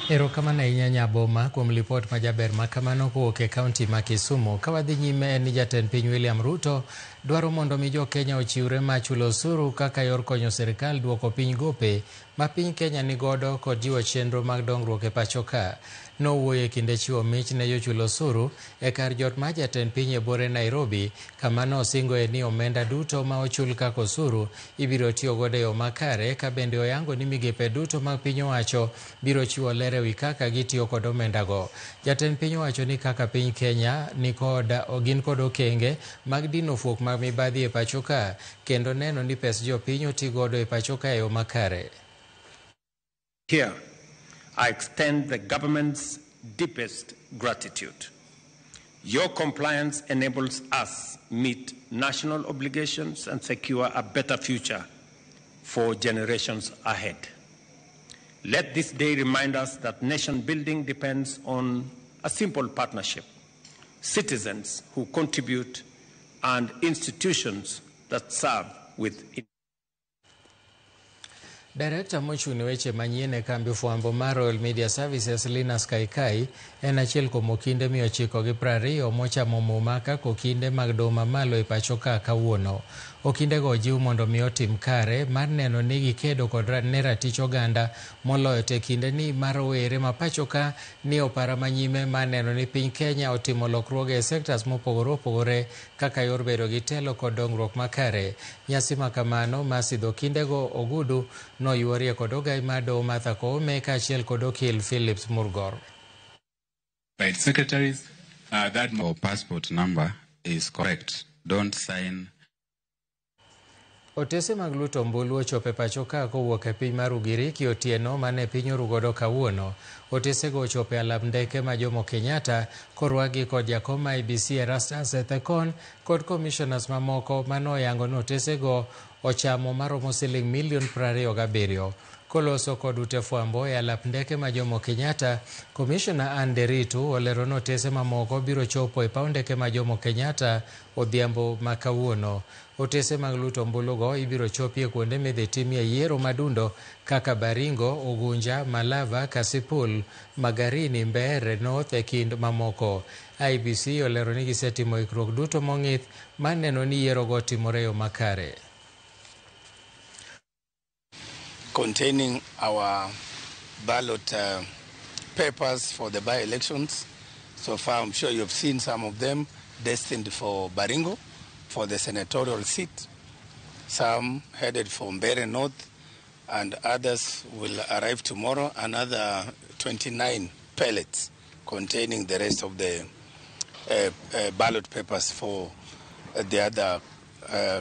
Erokamano ahinya Nyaboma kuom lipot majaber ma kamano kowuok e kaunti ma Kisumu. Ka wadhi nyime en ni jatend piny William Ruto dwaro mondo mi jo Kenya ochiwre ma chulo osuru kaka yor konyo sirikal duoko piny gope ma piny Kenya nigodo kod jiwo chenro mag dongruok e pacho ka. Nowuoyo e kinde chiwo mich ne jochul osuru e kar jot mar jatend piny e buore Nairobi, kama nosingoe ni omenda duto ma ochul kaka osuru ibiro tiyo godo e yo makare, ka bende oyango ni migepe duto mag piny owacho biro chiwo ler ewi kaka gitiyo kod omendago. Jatend piny owacho ni kaka piny Kenya gin kod okenge mag dino fuok mag mibadhi e pacho ka kendo neno ni pes jopiny oti godo e pacho ka e yo makare. Here, I extend the government's deepest gratitude. Your compliance enables us meet national obligations and secure a better future for generations ahead. Let this day remind us that nation building depends on a simple partnership, citizens who contribute and institutions that serve with. Director mochung' ne weche manyien e kambi fwambo mar Royal Media Services Linus Kaikai en achiel kuom okinde 920 mochamo muma kaka okinde mag doho mamalo e pacho ka kawuono. Okindego ojiw mondo mi otim kare mar neno ni gikedo kod ne ratich oganda moloyo to e kinde ni mar rowere ma pacho ka ni opara manyime mar neno ni piny Kenya otimo lokruoge e sectors mopogore opogore kaka yor bedo gi telo kod dongruok makare. Nyasi ma kamano mar sidho okindego ogudu noyuorie kod ogai mar doho Martha Koome kaachiel kod okil Philips Murgor. Right, secretaries, that passport number is correct. Don't sign. Otese mag luto ombulu ochopo e pacho ka kowuok e piny mar Ugiriki otieno mane piny orugodo kawuono. Otesego ochopo e alap ndeke ma Jomo Kenyatta korwakgi kod jakom IEBC Erastus Ethekon kod commissioners mamoko manoyango ni otesego ochamo maromo siling milion 27. Koloso kod ute fwambo e alap ndeke ma Jomo Kenyatta, Commissioner Ann Nderitu olero ni otese mamoko biro chopo e paw ndeke ma Jomo Kenyatta odhiambo ma kawuono. Otese mag luto ombulugo ibiro chopie kuonde midhi timie yiero madundo kaka Baringo, Ugunja, Malava, Kasipul, Magarini, Mbeere North e kind mamoko. IEBC olero ni gisetimo ikruok duto mong'ith mar neno ni yierogo timore e yo makare. Containing our ballot papers for the by-elections. So far, I'm sure you've seen some of them destined for Baringo, for the senatorial seat, some headed for Mbeere North, and others will arrive tomorrow, another 29 pellets containing the rest of the ballot papers for the other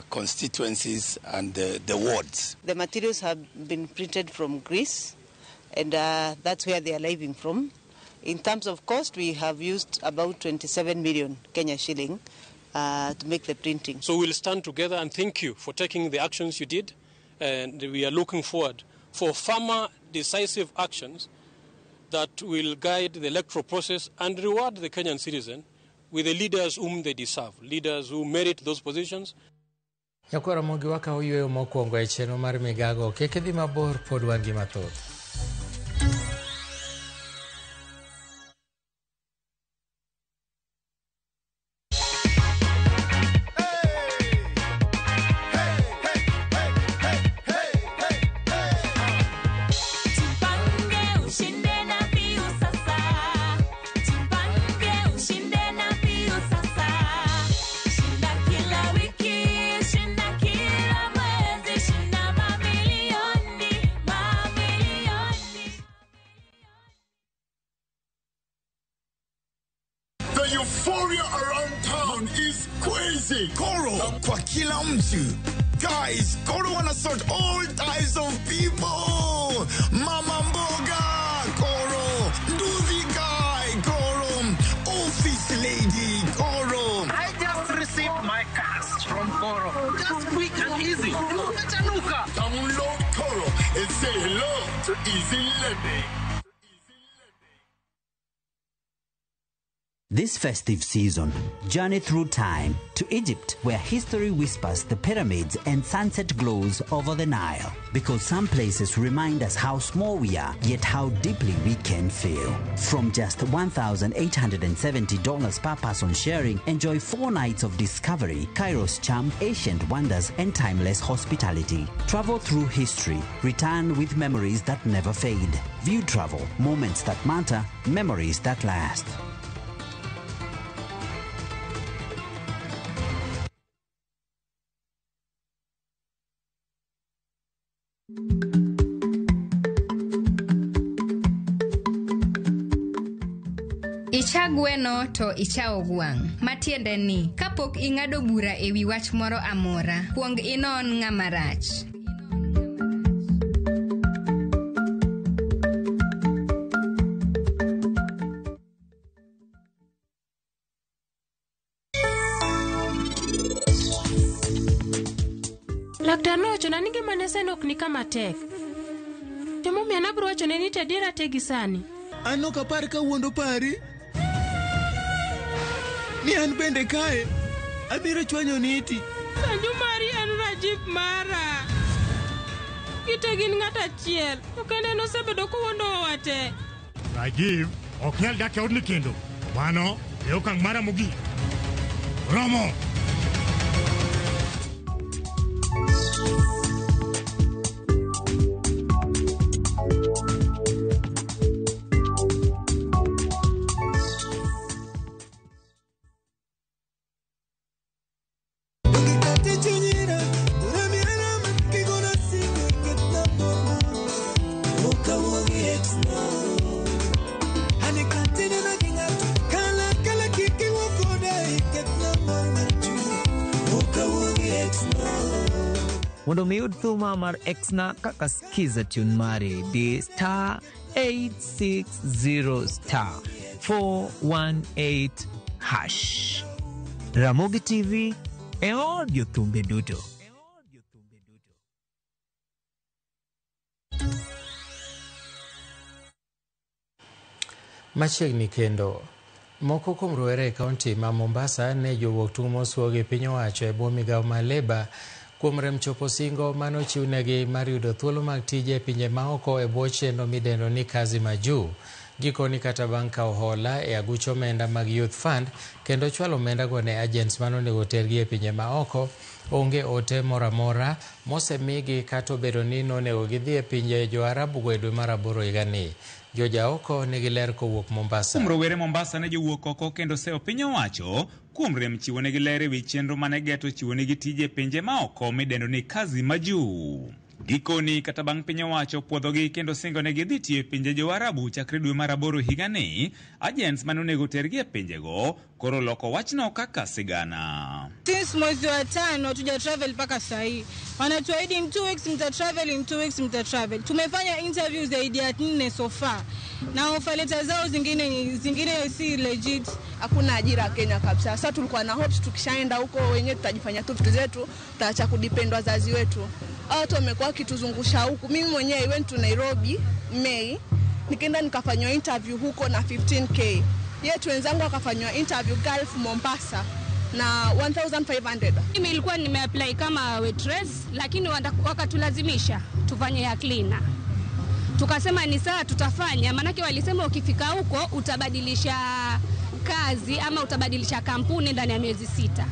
constituencies and the wards. The materials have been printed from Greece, and that's where they are arriving from. In terms of cost, we have used about 27 million Kenya shilling to make the printing. So we'll stand together and thank you for taking the actions you did, and we are looking forward for firmer, decisive actions that will guide the electoral process and reward the Kenyan citizen with the leaders whom they deserve, leaders who merit those positions. Nyakwar Ramogi wakawo yueyo mokwongo e chenro mar migago. Kik idhi mabor, pod wan gi mathoth. Jipange ushinde na Piu sasa. Jipange ushinde na Piu sasa. Shinda kila wiki, shinda kila mwezi, shinda mamilioni, mamilioni. The euphoria around town is crazy. Koro kwa kila mtu. Guys, Koro wanna sort all types of people. Mama mboga, Koro. Nduthi guy, Koro. Office lady, Koro. I just received my cash from Koro. Just quick and easy. Chanuka. Download Koro and say hello to easy lending. This festive season, journey through time to Egypt, where history whispers the pyramids and sunset glows over the Nile. Because some places remind us how small we are, yet how deeply we can feel. From just $1,870 per person sharing, enjoy 4 nights of discovery, Cairo's charm, ancient wonders, and timeless hospitality. Travel through history, return with memories that never fade. View travel, moments that matter, memories that last. Icha gweno to ichawo gwang'. Matiende ni, kapok ing'ado bura e wi wach moro amora, kuong inon ng'ama rach. Laktar nowachona ni ngimane sani ok ni kama tek. To momiyo an abiro wachone ni to adiera te gi sani. An ok apar ka wuondo pari ni an bende kae abiro chwanyo niti. Sanju mari en Rajiv mara. Gite gin ng'at achiel, to kendo en osebedo kowuondowa te. Rajiv ok nyal dak e odni kendo. Mano e okang' mara mogik. Romo! Mondo mi iyud thuma mar Exna kaka skiza tune mari di star 860 star 418 hash. Ramogi TV e od jothumbe duto. Machiegni kendo, moko kuom rowere e kaunti ma Mombasa ne jowuok tung' mosuogi piny owacho e bwo migawo mar Labour kuom rem chopo singo manochiwnegi mar yudo thuolo mag tije e pinje maoko e bwo chenro midendo ni Kazi Majuu. Gikoni kata bang' kawo hola e aguch omenda mag Youth Fund kendo chwalo omendago ne agents manonego tergi e pinje maoko, onge ote moro amora mosemigi kata obedo ni nonego gidhi e pinje jo-Arabu e dwe mar aboro higani. Jojaoko nigi ler kowuok Mombasa. Kuom rowere Mombasa ne jowuok oko kendo seyo piny owacho kuom rem chiwonegi ler ewi chenro mane geto chiwonegi tije e pinje maoko midendo ni Kazi Majuu. Gikoni kata bang' piny owacho puodhogi kendo singonegi dhi tiyo e pinje jo-Arabu chakre dwe mar aboro higani, agents mane onego tergi e pinjego koro loko wachno kaka sigana. Since mwezi wa tano hatuja travel mpaka saa hii. Wanatuahidi in 2 weeks mta travel, in 2 weeks mta travel. Tumefanya interview zaidi ya 4 so far. na offer letter zao zingine si legit. Hakuna ajira Kenya kabisa. Sasa tulikuwa na hopes tukishaenda huko wenyewe tutajifanya tu vitu zetu, tutaacha kudepend wazazi wetu. Watu wamekuwa wakituzungusha huku. Mimi mwenyewe I went to Nairobi May, nikaenda nikafanywa interview huko na 15k. Yetu wenzangu wakafanywa interview Gulf Mombasa na 1500. Mimi nilikuwa nimeapply kama waitress, lakini wakatulazimisha tufanye ya cleaner. Tukasema ni sawa tutafanya, maanake walisema ukifika huko utabadilisha kazi ama utabadilisha kampuni ndani ya miezi 6.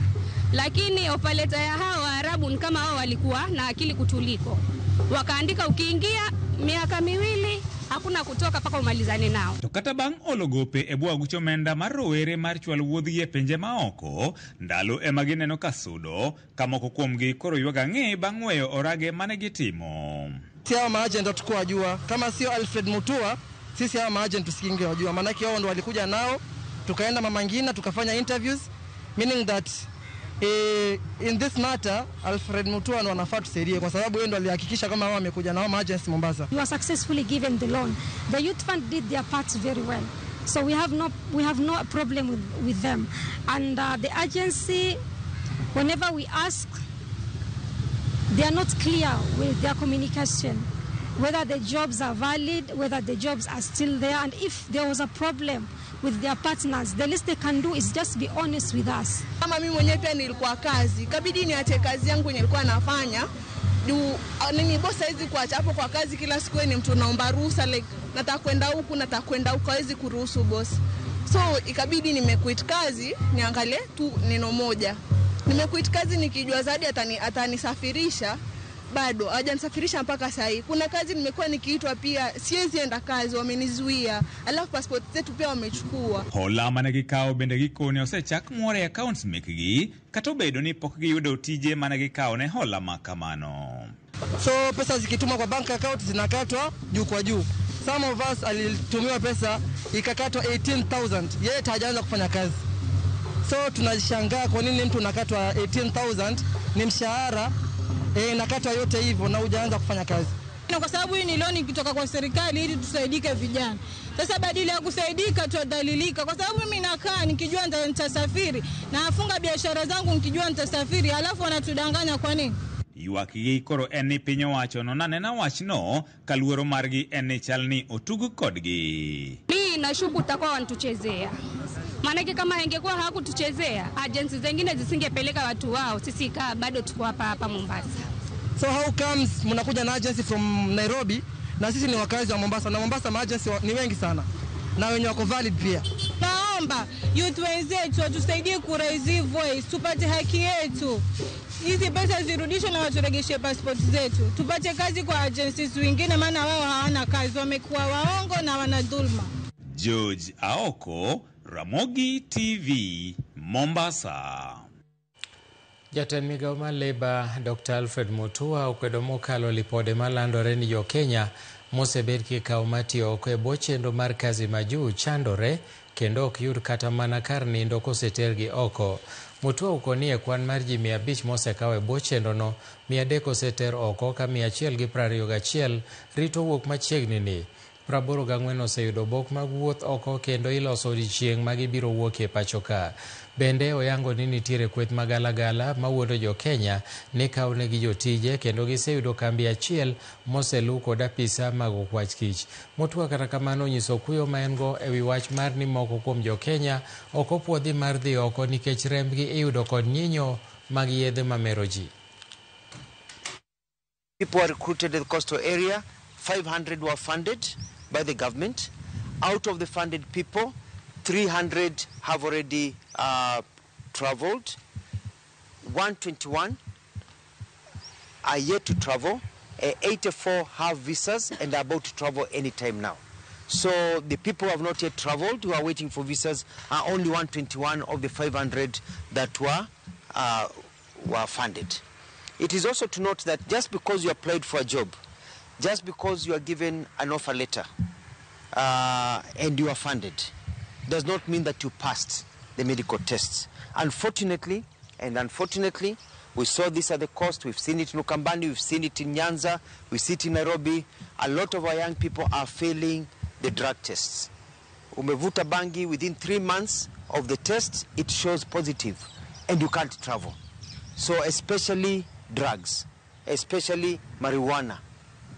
Lakini offer letter ya hao Waarabu ni kama hao walikuwa na akili kutuliko. Wakaandika ukiingia miaka 2 hakuna kutoka mpaka umalizane nao. To kata bang' olo gope e bwo aguch omenda mar rowere mar chwalo wuodhgi e pinje maoko, ndalo ema gineno ka sudo, ka moko kuomgi koro ywago ang'e bang' weyo orage mane gitimo. Si hawa maagent hatukuwa wajua. Kama sio Alfred Mutua, sisi hawa maagent tusingewajua. Maanake wao ndo walikuja nao, tukaenda Mama Ngina, tukafanya interviews, meaning that in this matter Alfred Mutua ndo anafaa tusaidie kwa sababu yeye ndo alihakikisha kama wao wamekuja nao maagents Mombasa. You are successfully given the loan. The Youth Fund did their part very well. So we have no problem with them. And the agency, whenever we ask, they are not clear with their communication, whether the jobs are valid, whether the jobs are still there, and if there was a problem with their partners, the least they can do is just be honest with us. Kama mimi mwenyewe pia nilikuwa kazi, kabidi niache kazi yangu nilikuwa nafanya. Juu nini boss hawezi kuacha hapo kwa kazi kila siku, ni mtu naomba ruhusa, like nataka kwenda huku, nataka kwenda huku, hawezi kuruhusu boss. So ikabidi nimequit kazi, niangalie tu neno moja. Nimequit kazi nikijua zaidi atanisafirisha, bado hajanisafirisha mpaka sasa hivi. Kuna kazi nimekuwa nikiitwa pia siwezi enda kazi, wamenizuia. Alafu passport zetu pia wamechukua. Hola mane gikawo bende gikone osechak muore e accounts mekgi, kata obedo ni pok giyudo tije mane gikawo ne hola ma kamano. So pesa zikitumwa kwa bank account zinakatwa juu kwa juu. Some of us alitumiwa pesa ikakatwa 18,000. Yeye hajaanza kufanya kazi. So tunashangaa kwa nini mtu unakatwa 18,000 ni mshahara, inakatwa yote hivyo na hujaanza kufanya kazi. Na kwa sababu hii ni loan kutoka kwa serikali ili tusaidike vijana. Sasa badala ya kusaidika tudhalilika, kwa sababu mimi nakaa nikijua nitasafiri na afunga biashara zangu nikijua nitasafiri, alafu wanatudanganya kwa nini? Ywak gi koro en ni piny owacho nonanena wachno ka luoro margi en ni chal ni otug kodgi. Mimi nashuku utakuwa wanatuchezea. Maanake kama ingekuwa hawakutuchezea, agencies zingine zisingepeleka watu wao, sisi kaa bado tuko hapa hapa Mombasa. So how comes mnakuja na agency from Nairobi na sisi ni wakazi wa Mombasa, na Mombasa ma agency ni wengi sana na wenye wako valid pia. Naomba youth wenzetu watusaidie ku raise voice, tupate haki yetu. Hizi pesa zirudishwe na waturegeshe passport zetu. Tupate kazi kwa agencies wengine, maana wao hawana kazi, wamekuwa waongo na wana dhulma. George Aoko, Ramogi TV, Mombasa. Jatend migao mar Labour Dr. Alfred Mutua okwedo mokalo lipode malandore ni jo Kenya mosebed kikawo matiyo oko e bwo chenro mar kazi majuu chandore kendo ok yud kata mana kar nindo kosetergi oko. Mutua okoni e kwan mar ji 500 mosekaw e bwo chenrono, 300 oseter oko ka 121 rito wuok machiegni ni. 84 oseyudo obok mag wuoth oko kendo iloso odiechieng' ma gibiro wuokie pacho ka. Bende oyango ni nitiere kweth magalagala mawuondo jo Kenya ni kawnegi jotije kendo giseyudo kambi achiel moselu kod apisa mag okwach kich. Mutua kata kamano onyiso kuyo ma en go ewi wach mar ni moko kuom jo Kenya ok opuodhi mar dhi oko nikech rembgi iyudo kod nyinyo mag yedhe mamero ji. People are recruited in the coastal area. 500 were funded by the government. Out of the funded people, 300 have already traveled. 121 are yet to travel. 84 have visas and are about to travel anytime now. So the people who have not yet traveled, who are waiting for visas, are only 121 of the 500 that were funded. It is also to note that just because you applied for a job, just because you are given an offer letter and you are funded, does not mean that you passed the medical tests. Unfortunately, we saw this at the coast, we've seen it in Ukambani, we've seen it in Nyanza, we see it in Nairobi. A lot of our young people are failing the drug tests. Umevuta bangi within 3 months of the test, it shows positive and you can't travel. So especially drugs, especially marijuana,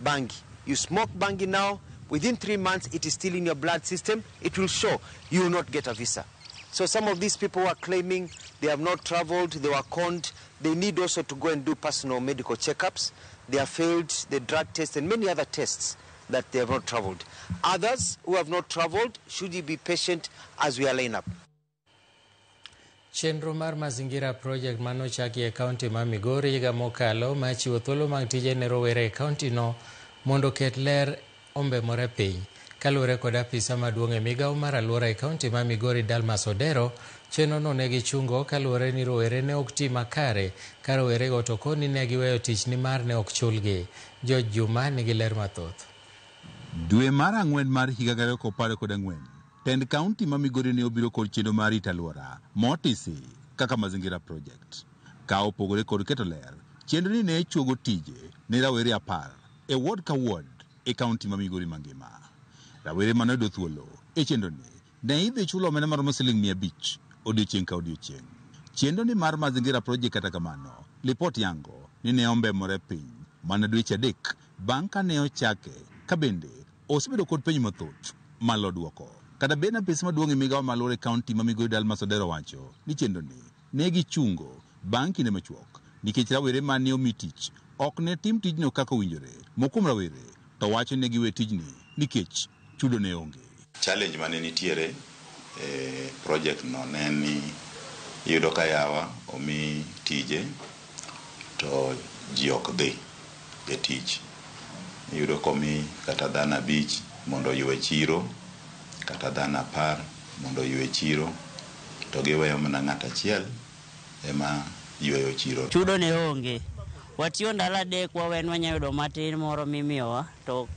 bangi. You smoke bangi now, within 3 months it is still in your blood system, it will show you will not get a visa. So some of these people are claiming they have not traveled, they were conned. They need also to go and do personal medical checkups. They have failed the drug test and many other tests that they have not traveled. Others who have not traveled, should you be patient as we are line up. Chenro mar Mazingira Project manochaki e kaunti ma Migori higa mokalo ma chiwo thuolo mag tije ne rowere e kaunti no mondo oket ler ombemore piny. Kaluwore kod apisa maduong' e migawo mar alwora e kaunti ma Migori Dalmas Odero, chenrono ne gichungo kaluwore ni rowere ne ok ti makare ka rowerego to koni ne giweyo tich nimar ne ok chulgi. George Juma nigi ler mathoth. Dwe mar ang'wen mar higa 2014, tend kaunti ma Migori ne obiro kod chenro mar rito alwora motisi kaka Mazingira Project. Ka opogore kod keto ler, chenro ni ne chuogo tije ne rawere 10 e ward ka ward e kaunti ma Migori mangima. Rawere mane oyudo thuolo e chenro ni ne idhi chulo omenda maromo siling 500 odiochieng' ka odiochieng'. Chenro ni mar Mazingira Project kata kamano, lipot yango ni ne ombemore piny mana dweche 3 bang' ka ne ochake, ka bende osebedo kod penjo mathoth malo duoko. Kata bed apis maduong' e migawo mar alwora e kaunti ma Migori Dalmas Odero wacho ni chenro ni ne gichungo bang' kinde machuok nikech rawere mane omi tich ok ne tim tijno kaka owinjore. Moko kuom rawere to wacho ni giwe tijni nikech chudo ne onge. Challenge mane nitiere e project no ne ni iyudo ka yawa omi tije to ji ok dhi e tich. Iyudo komi kata dhano 5 mondo oywe chiro, kata dhano 10 mondo oywe chiro, to giweyo mana ng'at achiel ema yweyo chiro. Chudo ne onge. Watiyo ndalo 3 wawen wanyalo yudo matin moro mimiyowa to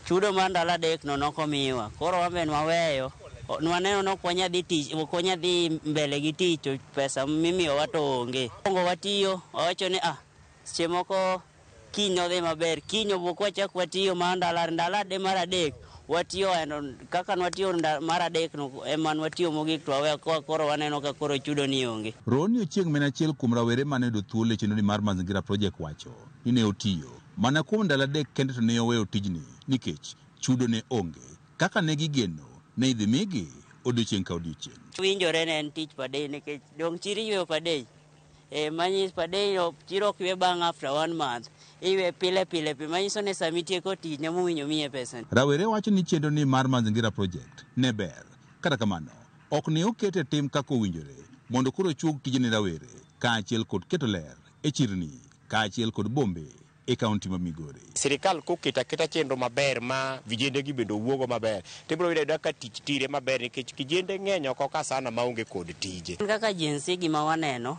chudo mar ndalo 3 no nokomiwa. Koro waben waweyo. Nwaneno ni ok wanyal dhi tich, ok wanyal dhi mbele gi tich to pesa mimiyowa to onge. Mokwongo watiyo, wawacho ni seche moko kiny odhi maber, kiny obok wachak watiyo mar ndalo mar 3 watiyo kaka nwatiyo mar 3 no ema nwatiyo mogik to waweyo koro waneno ka koro chudo ni onge. Roni Ochieng' ma en achiel kuom rawere mane oyudo thuolo e chenro mar Mazingira Project wacho ni ne otiyo mana kuom ndalo 3 kende to ne oweyo tijni nikech chudo ne onge kaka ne gigeno ne idhi migi odiochieng' ka odiochieng'. Winjore ne en tich per day nikech dong' chiro iyweyo per day. Manyis per day chiro ok ywe bang' after 1 month. Iywe pile pile manyiso ni sama itieko tich ne mowinjo miye pesa. Rawere wacho ni chenro ni mar Mazingira Project ne ber. Kata kamano, ok ne okete tim kaka owinjore mondo koro chuog tije ne rawere kaachiel kod keto ler e chirni kaachiel kod bombe e kaunti ma Migori. Sirikal koketo aketa chenro maber ma vijende gi bende owuogo maber, tibiro yudo ka tich tire maber nikech kijende ng'eny oko ka sana maonge kod tije. Kaka Gen Z gima waneno,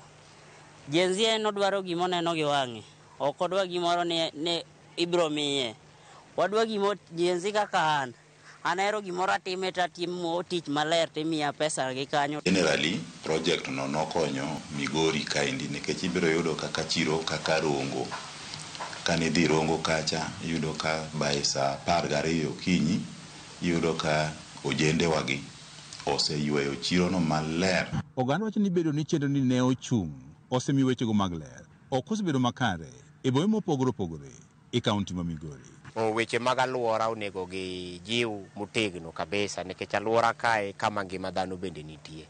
Gen Z en odwaro gima oneno gi wang'e. Ok odwa gimoro ni ibiro miye. Wadwa gimo Gen Z kaka an. An ahero gimoro atime to atimo tich maler timiya pesa gi kanyo. Generally, project no nokonyo Migori kaendi nikech ibiro yudo kaka chiro kaka Rongo. Kane idhi Rongo kacha, iyudo ka by saa 12 okinyi, iyudo ka ojendewagi oseyweyo chirono maler. Oganda wacho ni bedo ni chenro ni ne ochung' osemiyo wechego mag ler ok osebedo makare e bombe mopogore opogore e kaunti ma Migori. Weche mag alwora onego gijiw motegno kabisa nikech alwora kae kama ngima dhano bende nitie.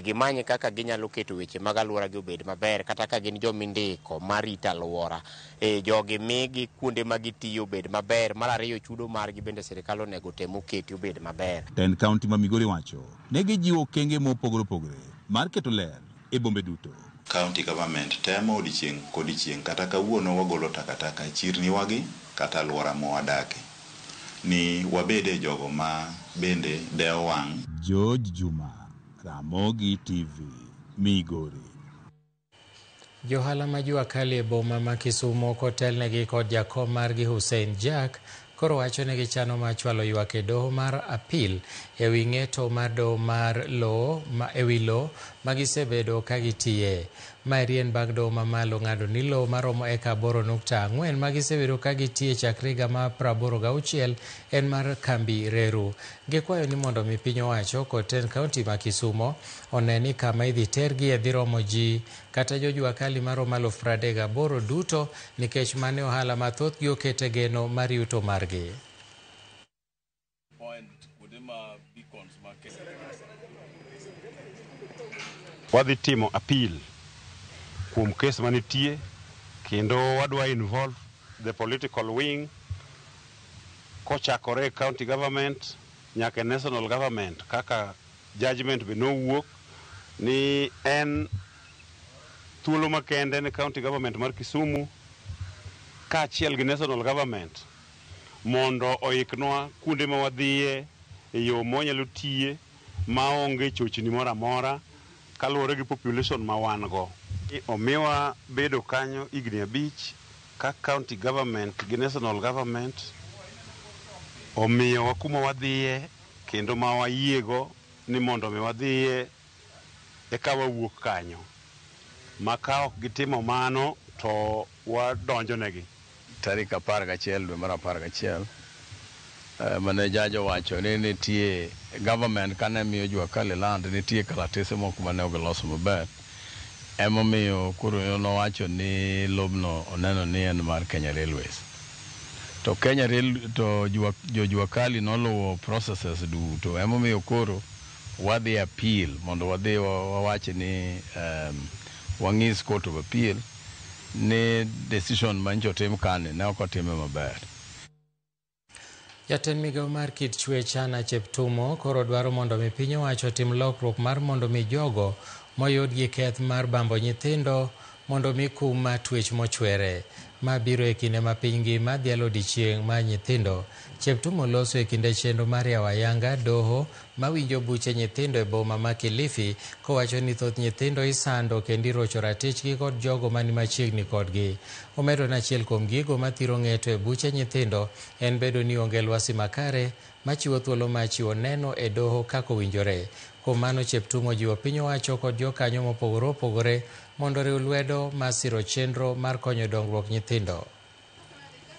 Gimany kaka ginyalo keto weche mag alwora gi obed maber kata ka gin jomindiko marito alwora. Jogi migi kuonde ma gitiyo obed maber. Mar ariyo chudo margi bende sirikal onego tem oketi obed maber. Tend kaunti ma Migori wacho ne gijiwo okenge mopogore opogore mar keto ler e bombe duto. County government temo odiochieng' kodiochieng' kata kawuono wagolo takataka e chirni wagi kata alwora mawadake ni wabede jogo ma bende dewo wang'. George Juma, Ramogi TV, Migori. Johala ma jua kali e boma ma Kisumu kotelnegi kod jakom margi Hussein Jack koro wacho ni gichano mar chwalo ywak e doho mar apil ewi ng'eto mar doho mar lowo ewi lowo magisebedo ka gitiye. Maeri en bang' doho mamalo ng'ado ni lowo maromo eka 8.4 magisebedo ka gitiye chakre higa mar 86 en mar kambi Reru. Gikwayo ni mondo mi piny owacho kod tend kaunti ma Kisumo one ni kama idhi tergie dhi romo ji kata jojua kali maromo 38,000 duto nikech mane ohala mathoth gi okete geno mar yuto margi. Wadhi timo appeal kuom kes manitie kendo wadwa involve the political wing kochakore e county government nyaka e national government kaka judgment be nowuok ni en thuolo makende ne county government mar Kisumu kaachiel gi national government mondo oiknwa kuonde ma wadhiye e yo mwanyalo tiye maonge chochni moro amora kaluwore gi population ma wan go. Omiwa bedo kanyo higni 5 ka county government gi national government omiyowa kuma wadhiye kendo ma wayiego ni mondo mi wadhiye eka wawuok kanyo. Ma ka ok gitimo mano to wadonjonegi. Tarik 11 dwe mar 11 mane judge owacho ni nitie government kane miyo Jua Kali land nitie kalatese moko mane ok giloso maber. Emomiyo koro nowacho ni lobno oneno ni en mar Kenya Railways. To Kenya Rail to jo Jua Kali noluwo processes duto. Emomiyo koro wadhi appeal mondo wadhi wawach ni wang'is Court of Appeal ni decision mancho tim kane ne ok otime maber. Jatend migawo mar kit chwech Anna Cheptumo koro dwaro mondo mi piny owacho otim lokruok mar mondo mi jogo moyud gi keth mar bambo nyithindo mondo mi kum mar twech mochwere. Ma biro e kinde ma piny ngima dhialo odiechieng' mar nyithindo. Cheptumo loso e kinde chenro mar yawo ayanga doho mawinjo buche nyithindo e boma ma Kilifi kowacho ni thoth nyithindo isando kendo irocho ratichgi kod jogo mani machiegni kodgi. Omedo ni achiel kuom gigo mathiro ng'eto e buche nyithindo en bedo ni onge lwasi makare machiwo thuolo mar chiwo neno e doho kaka owinjore. Kuom mano Cheptumo jiwo piny owacho kod jokanyo mopogore opogore mondo oriw lwedo mar siro chenro mar konyo dongruok nyithindo.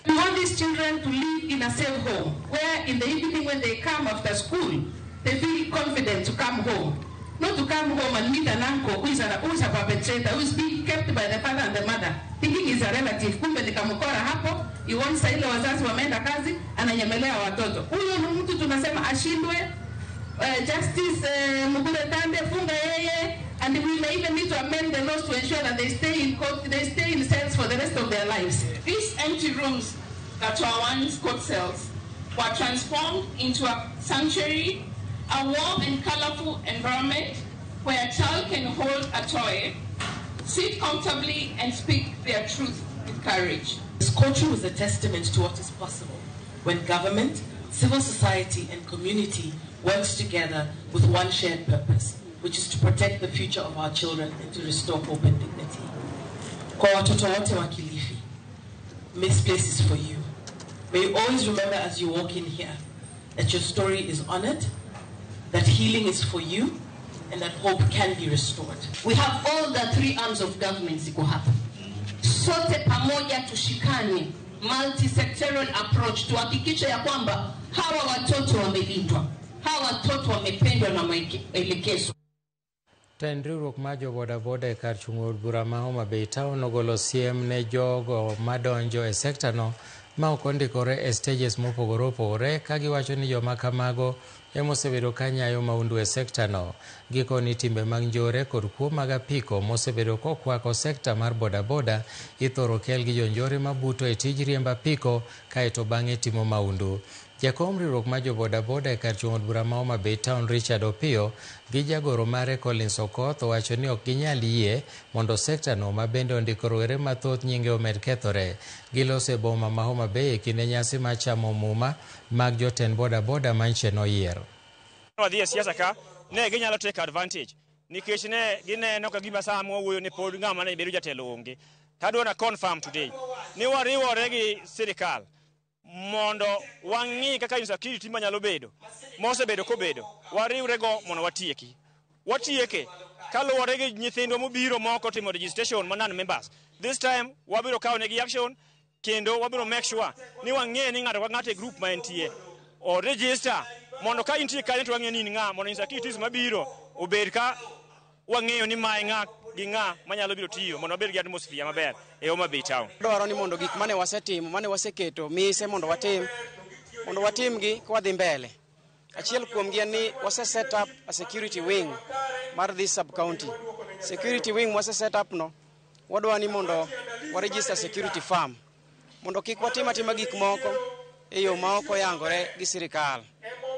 We want these children to live in a safe home, where in the evening when they come after school, they feel confident to come home. Not to come home and meet an uncle who is a perpetrator, who is being kept by the father and the mother, thinking he's a relative. Kumbe ni kamukora hapo, iwonsa ile wazazi wameenda kazi, ananyemelea watoto. Huyo ni mtu tunasema ashindwe, Justice Mugure Tande, funga yeye, and we may even need to amend the laws to ensure that they stay in court, they stay in cells for the rest of their lives. These empty rooms that were once court cells were transformed into a sanctuary, a warm and colorful environment where a child can hold a toy, sit comfortably, and speak their truth with courage. This courtroom is a testament to what is possible when government, civil society, and community works together with one shared purpose, which is to protect the future of our children and to restore hope and dignity. Kwa watoto wote wa Kilifi, this place is for you. May you always remember as you walk in here that your story is honored, that healing is for you, and that hope can be restored. We have all the three arms of government ziko hapa. Sote pamoja tushikane, multi-sectoral approach, tuhakikishe ya kwamba hawa watoto wamelindwa, hawa watoto wamependwa na maelekezo. Tend riwruok mar jo bodaboda e kar chung' od bura ma Homa Bay Town ogolo siem ne jogo madonjo e sekta no ma ok ondikore e stages mopogore opogore ka giwacho ni joma kamago emosebedo ka nyayo maundu e sekta no. Gikoni timbe mag njore kod kuo mag apiko mosebedo kokwako sekta mar bodaboda ithoro kel gi jonjore mabuto e tij riembo apiko kaeto bang'e timo maundu. Jakom riwruok mar jo bodaboda e kar chung' od bura ma Homa Bay Town Richard Opiyo gi jagoro mare Collins Okoth owacho ni ok ginyal yie mondo sekta no ma bende ondiko rowere mathoth nyinge omed kethore. Giloso e boma ma Homa Bay e kinde nyasi mar chamo muma mag jotend bodaboda manche noyiero. Wadhi e siasa ka ne ginyalo take advantage nikech ne gineno ka gima sama wawuoyo ni pod ng'ama ne bedo jatelo onge. Tadwa na confirm today ni wariwore gi sirikal mondo wang'i kaka insecurity manyalo bedo mosebedo kobedo wariwre go mondo watieki. Watieke Kaluwore gi nyithindwa mobiro moko timo registration ma non members. This time wabiro kawo negi action kendo wabiro make sure ni wang'e ni ng'ato ka ng'ato e group ma entie o register mondo ka intie kanyo to wang'e ni in ng'a mondo insecurities mabiro obed ka wang'eyo ni mae ng'a gi ng'a manyalo biro tiyo mondo wabed gi atmosphere maber e Homa Bay town. Dwaro ni mondo gik mane wasetimo, mane waseketo mise mondo watim, mondo watimgi ka wadhi mbele. Achiel kuomgi en ni wase set up a security wing mar this sub county. Security wing mwase set up no, wadwa ni mondo wa register security firm mondo kik watim atima gik moko e yo ma ok oyangore gi sirikal.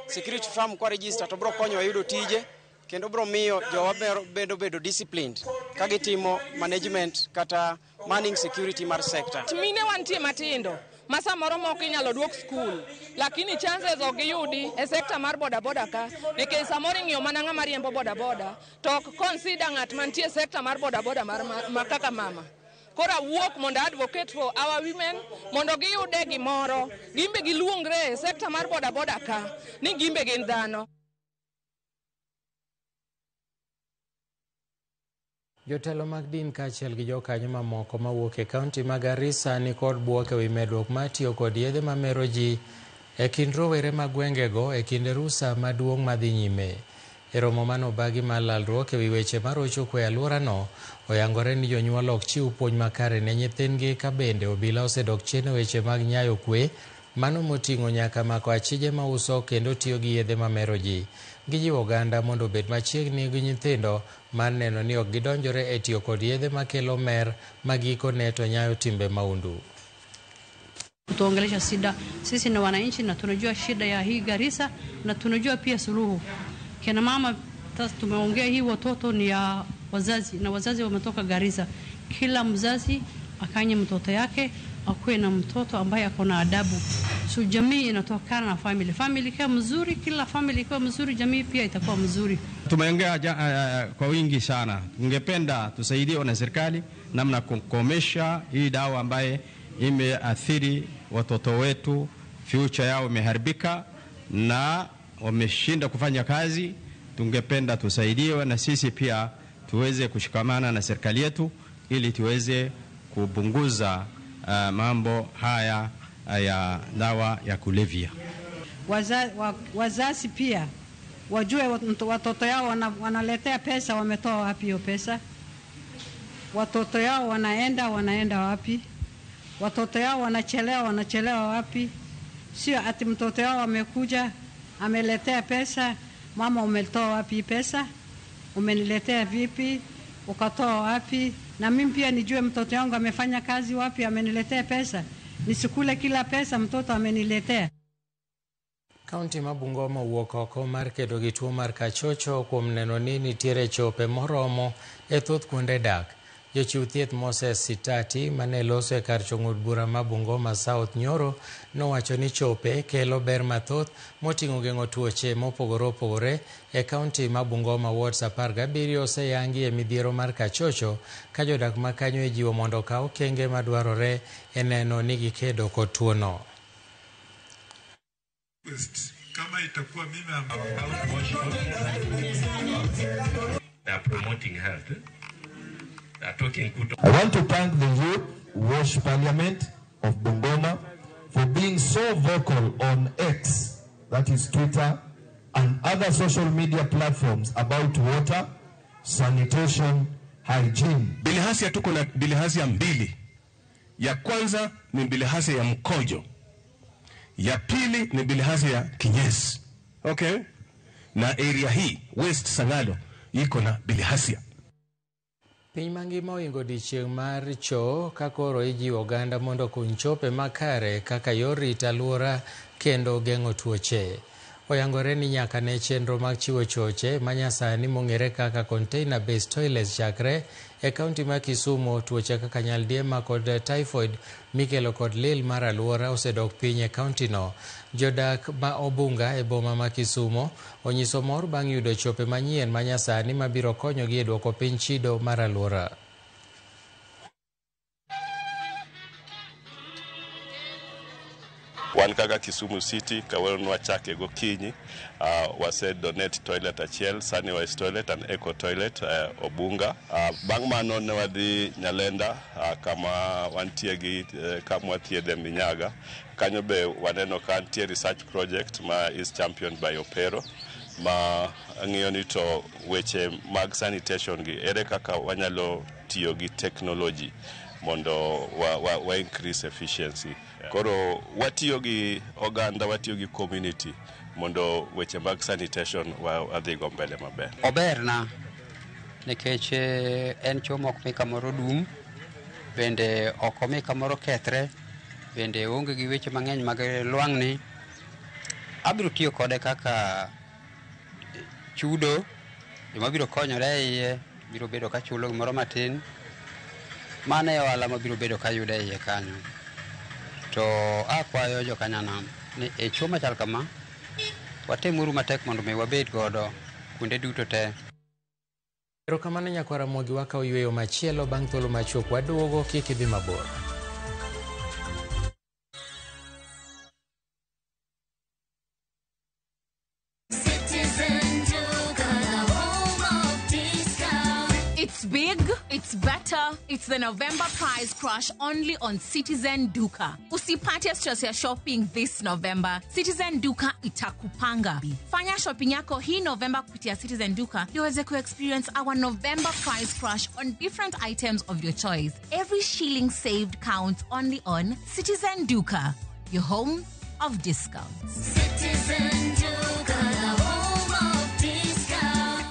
Security firm kwa register to biro konyowa yudo tije kendo biro miyo jowa bedo disciplined ka gitimo management kata manning security mar sector. Mine wantie matindo ma samoro moko inyalo duok skul, lakini chances ok giyudi e sekta mar bodaboda ka, nikech samoro ing'iyo mana ng'ama riembo bodaboda to ok consider ng'at mantie e sekta mar bodaboda mar ma kaka mama. Koro awuok mondo advocate for our women mondo giyude gimoro, gimbe giluongre e sekta mar bodaboda ka ni gimbe gin dhano. Jotelo mag din kaachiel gi jokanyo mamoko mawuok e kaunti ma Garissa ni kod bwok ewi medruok mar tiyo kod yedhe mamero ji e kind rowere mag gwengego e kinde rusa maduong' madhi nyime. E romo manobagi mar lalruok ewi weche marocho kwe e alworano, oyangore ni jonyuol ok chiw puonj makare ne nyithindgi ka bende obila osedok chien e weche mag nyayo kwe, mano moting'o nyaka mako achije mauso kendo tiyo gi yedhe mamero ji. Gijiwo oganda mondo obed machiegni gi nyithindo mar neno ni ok gidonjore e tiyo kod yedhe makelo mer ma gikone to nyayo timbe maundu. Kutuongelesha shida, sisi ni wananchi na tunajua shida ya hii Garissa na tunajua pia suluhu. Kina mama tumeongea hii watoto ni ya wazazi na wazazi wametoka Garissa. Kila mzazi akanye mtoto yake akuwe na mtoto ambaye ako na adabu. So jamii inatokana na family. Family ikiwa mzuri, kila family ikiwa mzuri, jamii pia itakuwa mzuri. Tumeongea kwa wingi sana. Tungependa tusaidiwe na serikali namna kukomesha hii dawa ambaye imeathiri watoto wetu, future yao imeharibika na wameshinda kufanya kazi. Tungependa tusaidiwe na sisi pia tuweze kushikamana na serikali yetu ili tuweze kupunguza mambo haya ya dawa ya kulevya. Wazazi pia wajue watoto yao wanaletea pesa, wametoa wapi hiyo pesa? Watoto yao wanaenda wapi? Watoto yao wanachelewa wapi? Sio ati mtoto yao amekuja ameletea pesa, mama umetoa wapi pesa? Umeniletea vipi? Ukatoa wapi? Na mimi pia nijue mtoto yangu amefanya kazi wapi, ameniletea pesa. Nisikule kila pesa mtoto ameniletea. Kaunti ma Bungoma owuok oko mar kedo gi tuo mar kachocho kuom neno ni nitiere chope moromo e thoth kuonde dak. Jochiw thieth Moses Sitati mane loso e kar chong'o od bura ma Bungoma South nyoro nowacho ni chope kelo ber mathoth moting'o geng'o tuoche mopogore opogore e kaunti ma Bungoma. Wards 17 oseyangi e midhiero mar kachocho ka jodak ma kanyo ijiwo mondo okaw okenge madwarore e neno ni gikedo kod tuono. Kama itakuwa mimi They are promoting health. They are talking good. I want to thank the Youth Wash Parliament of Bungoma for being so vocal on X, that is Twitter, and other social media platforms about water, sanitation, hygiene. Bilharzia, tuko na bilharzia mbili. Ya kwanza ni bilharzia ya mkojo. Ya pili ni bilharzia ya kinyesi. Okay? Na area hii West Sangalo iko na bilharzia. Piny mangima oingo odiechieng' mar choo ka koro ijiwo oganda mondo okuny chope makare kaka yor rito alwora kendo geng'o tuoche. Oyangore ni nyaka ne chenro mag chiwo choche manyasani mong'ere kaka container based toilets chakre e kaunti ma Kisumu, tuoche kaka nyaldiema kod typhoid mikelo kod lil mar alwora osedok piny e kauntino. Jodak ma Obunga e boma ma Kisumu onyiso mor bang' yudo chope manyien manyasani mabiro konyogi e duoko piny chido mar alwora. Wan kaka Kisumu City kawuono nwachake gokinyi, wase donate toilet achiel, Sunny toilet and eco toilet Obunga. Bang' mano ne wadhi Nyalenda kama wantie gi kama wathiedhe minyaga. Kanyo be waneno ka nitie research project ma is championed by Opero ma ng'iyo ni to weche mag sanitation gi ere kaka wanyalo tiyo gi technology mondo wa increase efficiency. Koro watiyo gi oganda, watiyo gi community mondo weche mag sanitation wadhigo mbele maber. Oberna nikech en choo mok mi kamoro dum, bende ok omi kamoro kethre, bende oonge gi weche mang'eny mag lwang'ni. Abiro tiyo kode kaka chudo, joma biro konyore e iye biro bedo ka chulo gimoro matin. Mano e ohala mabiro bedo kayudo e iye kanyo. To akwayo jokanyanam ni e choo machal kama, watemuru matek mondo mi wabed godo kuonde duto te. Erokamano nyakwara Ramogi, wakawo yweyo machielo bang' thuolo machuok waduogo, kik idhi mabor. Citizen Duka, the home of discount. It's big, it's better, it's the November price crash only on Citizen Duka. Usipate stress ya shopping this November. Citizen Duka itakupanga. Fanya shopping yako hii November kupitia Citizen Duka ndio uweze ku-experience our November price crash on different items of your choice. Every shilling saved counts only on Citizen Duka, your home of discounts. Citizen Duka, the home of discount.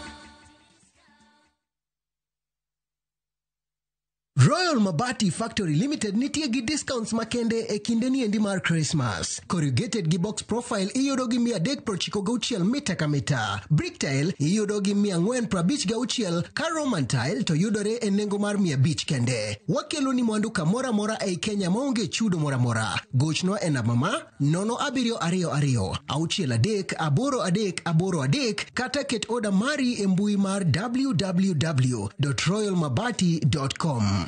Royal Mabati Factory Limited nitie gi discounts makende e kinde ni endi mar Christmas. Corrugated gi box profile iyudo gi 396 mita ka mita. Brick tile iyudo gi 456 ka Roman tile to yudore e nengo mar 500 kende. Wakelo ni mwandu kamoro amora ei Kenya maonge chudo moro amora. Gochnwa e namba ma 0722 63 8383 kata ket oda mari e mbui mar www.royalmabati.com.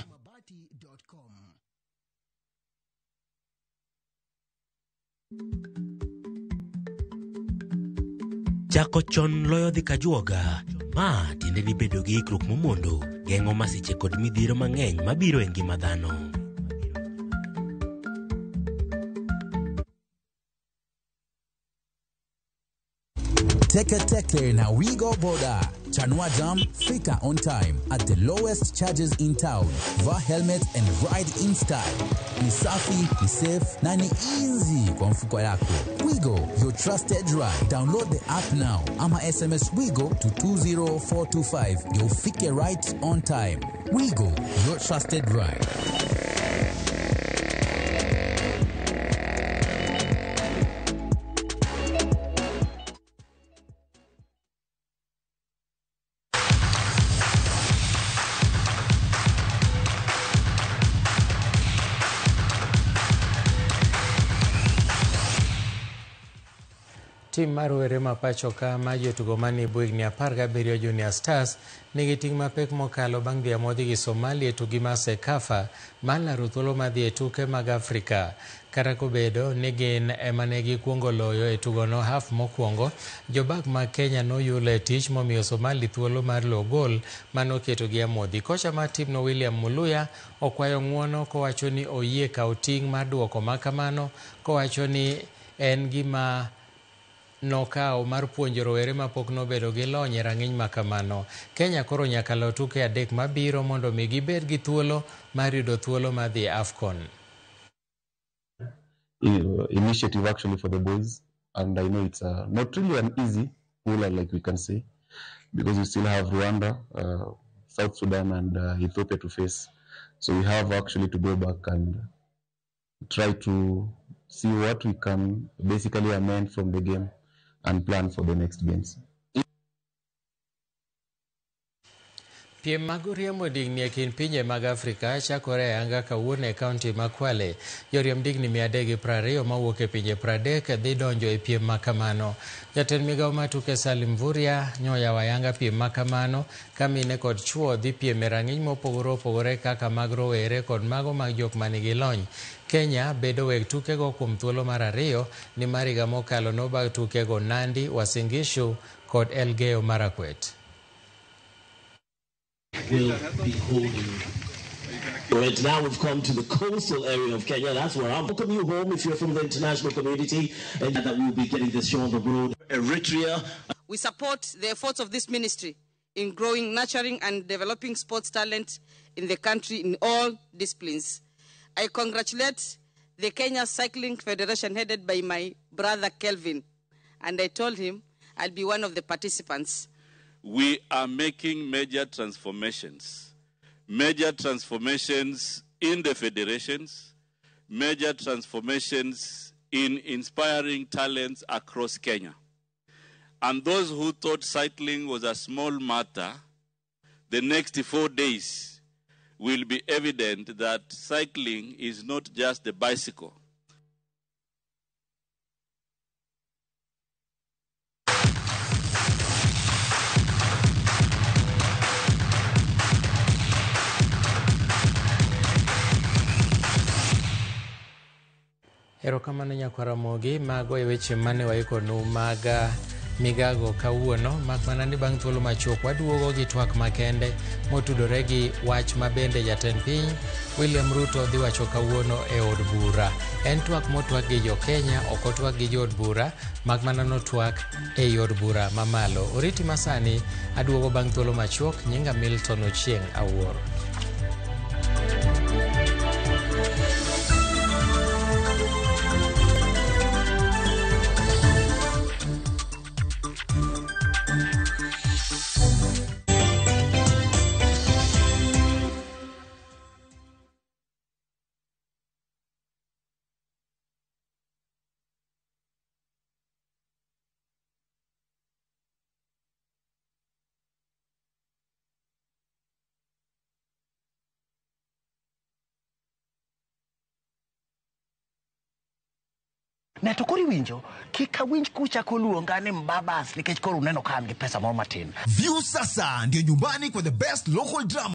Chako chon loyo dhi kajuoga. Ma tiende ni bedo gi ikruok momondo geng'o masiche kod midhiero mang'eny mabiro e ngima dhano. Teke Teke na Wigo Boda. Chanua Jam, fika on time at the lowest charges in town. Vaa helmet and ride in style. Ni safi, ni safe na ni easy kwa mfuko yako. Wigo, your trusted ride. Download the app now ama SMS Wigo to 20425 ndio ufike right on time. Wigo, your trusted ride. Tim mar rowere ma pacho ka ma jotugo manie bwo higni 17 Junior Stars nigi ting' mapek mokalo bang' dhi amodhi gi Somalia e tugi mar CECAFA mar laro thuolo mar dhi e tuke mag Afrika. Kata kobedo ni gin ema ne gikuongo loyo e tugono haf mokwongo, jobak mag Kenya noyulo e tich momiyo Somali thuolo mar lo gol manoketogi amodhi. Kocha mar timno William Muluya okwayo ng'uono kowacho ni oyie kawo ting' mar duoko makamano, kowacho ni en gima nokawo mar puonjo rowere mapok nobedo gi lony e rang'iny makamano. Kenya koro nyaka lo tuke 3 mabiro mondo mi gibed gi thuolo mar yudo thuolo mar dhi e AFCON. Initiative actually for the boys, and I know it's not really an easy pool, like we can say, because we still have Rwanda, South Sudan and Ethiopia to face. So we have actually to go back and try to see what we can basically amend from the game and plan for the next games. Piem mag riembo digni e kind pinje mag Afrika chakore e anga kawuono e kaunti ma Kwale. Joriemb digni 320 mawuok e pinje 30 dhi donjo e piem ma kamano. Jatend migao mar tuke Salim Mvurya nyoyawo ayanga piem ma kamano ka mine kod chuo dhi piem e rang'iny mopogore opogore kaka mag rowere kod mago mag jok manigi lony. Kenya bedo weg tukego kuom thuolo mar ariyo nimar higa mokalo nobag tukego Nandi, Uasin Gishu kod Elgeyo Marakwet. Will be holding. Right now we've come to the coastal area of Kenya. That's where I'm. Welcome you home if you're from the international community, and that we'll be getting this show on the road. Eritrea. We support the efforts of this ministry in growing, nurturing, and developing sports talent in the country in all disciplines. I congratulate the Kenya Cycling Federation headed by my brother Kelvin, and I told him I'll be one of the participants. We are making major transformations. Major transformations in the federations, major transformations in inspiring talents across Kenya. And those who thought cycling was a small matter, the next 4 days will be evident that cycling is not just the bicycle. Erokamano nyakwar Ramogi, mago e weche mane waikonu mag migago kawuono, mak mana ni bang' thuolo machuok waduogo gi twak makende motudore gi wach ma bende jatend piny William Ruto dhi wacho kawuono e od bura. En twak motwak gi jo Kenya, ok otwak gi jood bura, mak mana notwak ei od bura mamalo. Oriti masani aduogo bang' thuolo machuok, nyinga Milton Ochieng' Awuoro. Ne to koro iwinjo kik awinj kuchako luonga ni mbabas nikech koro uneno ka an gi pesa moro matin. View sasa ndio nyumbani kwa the best local drama.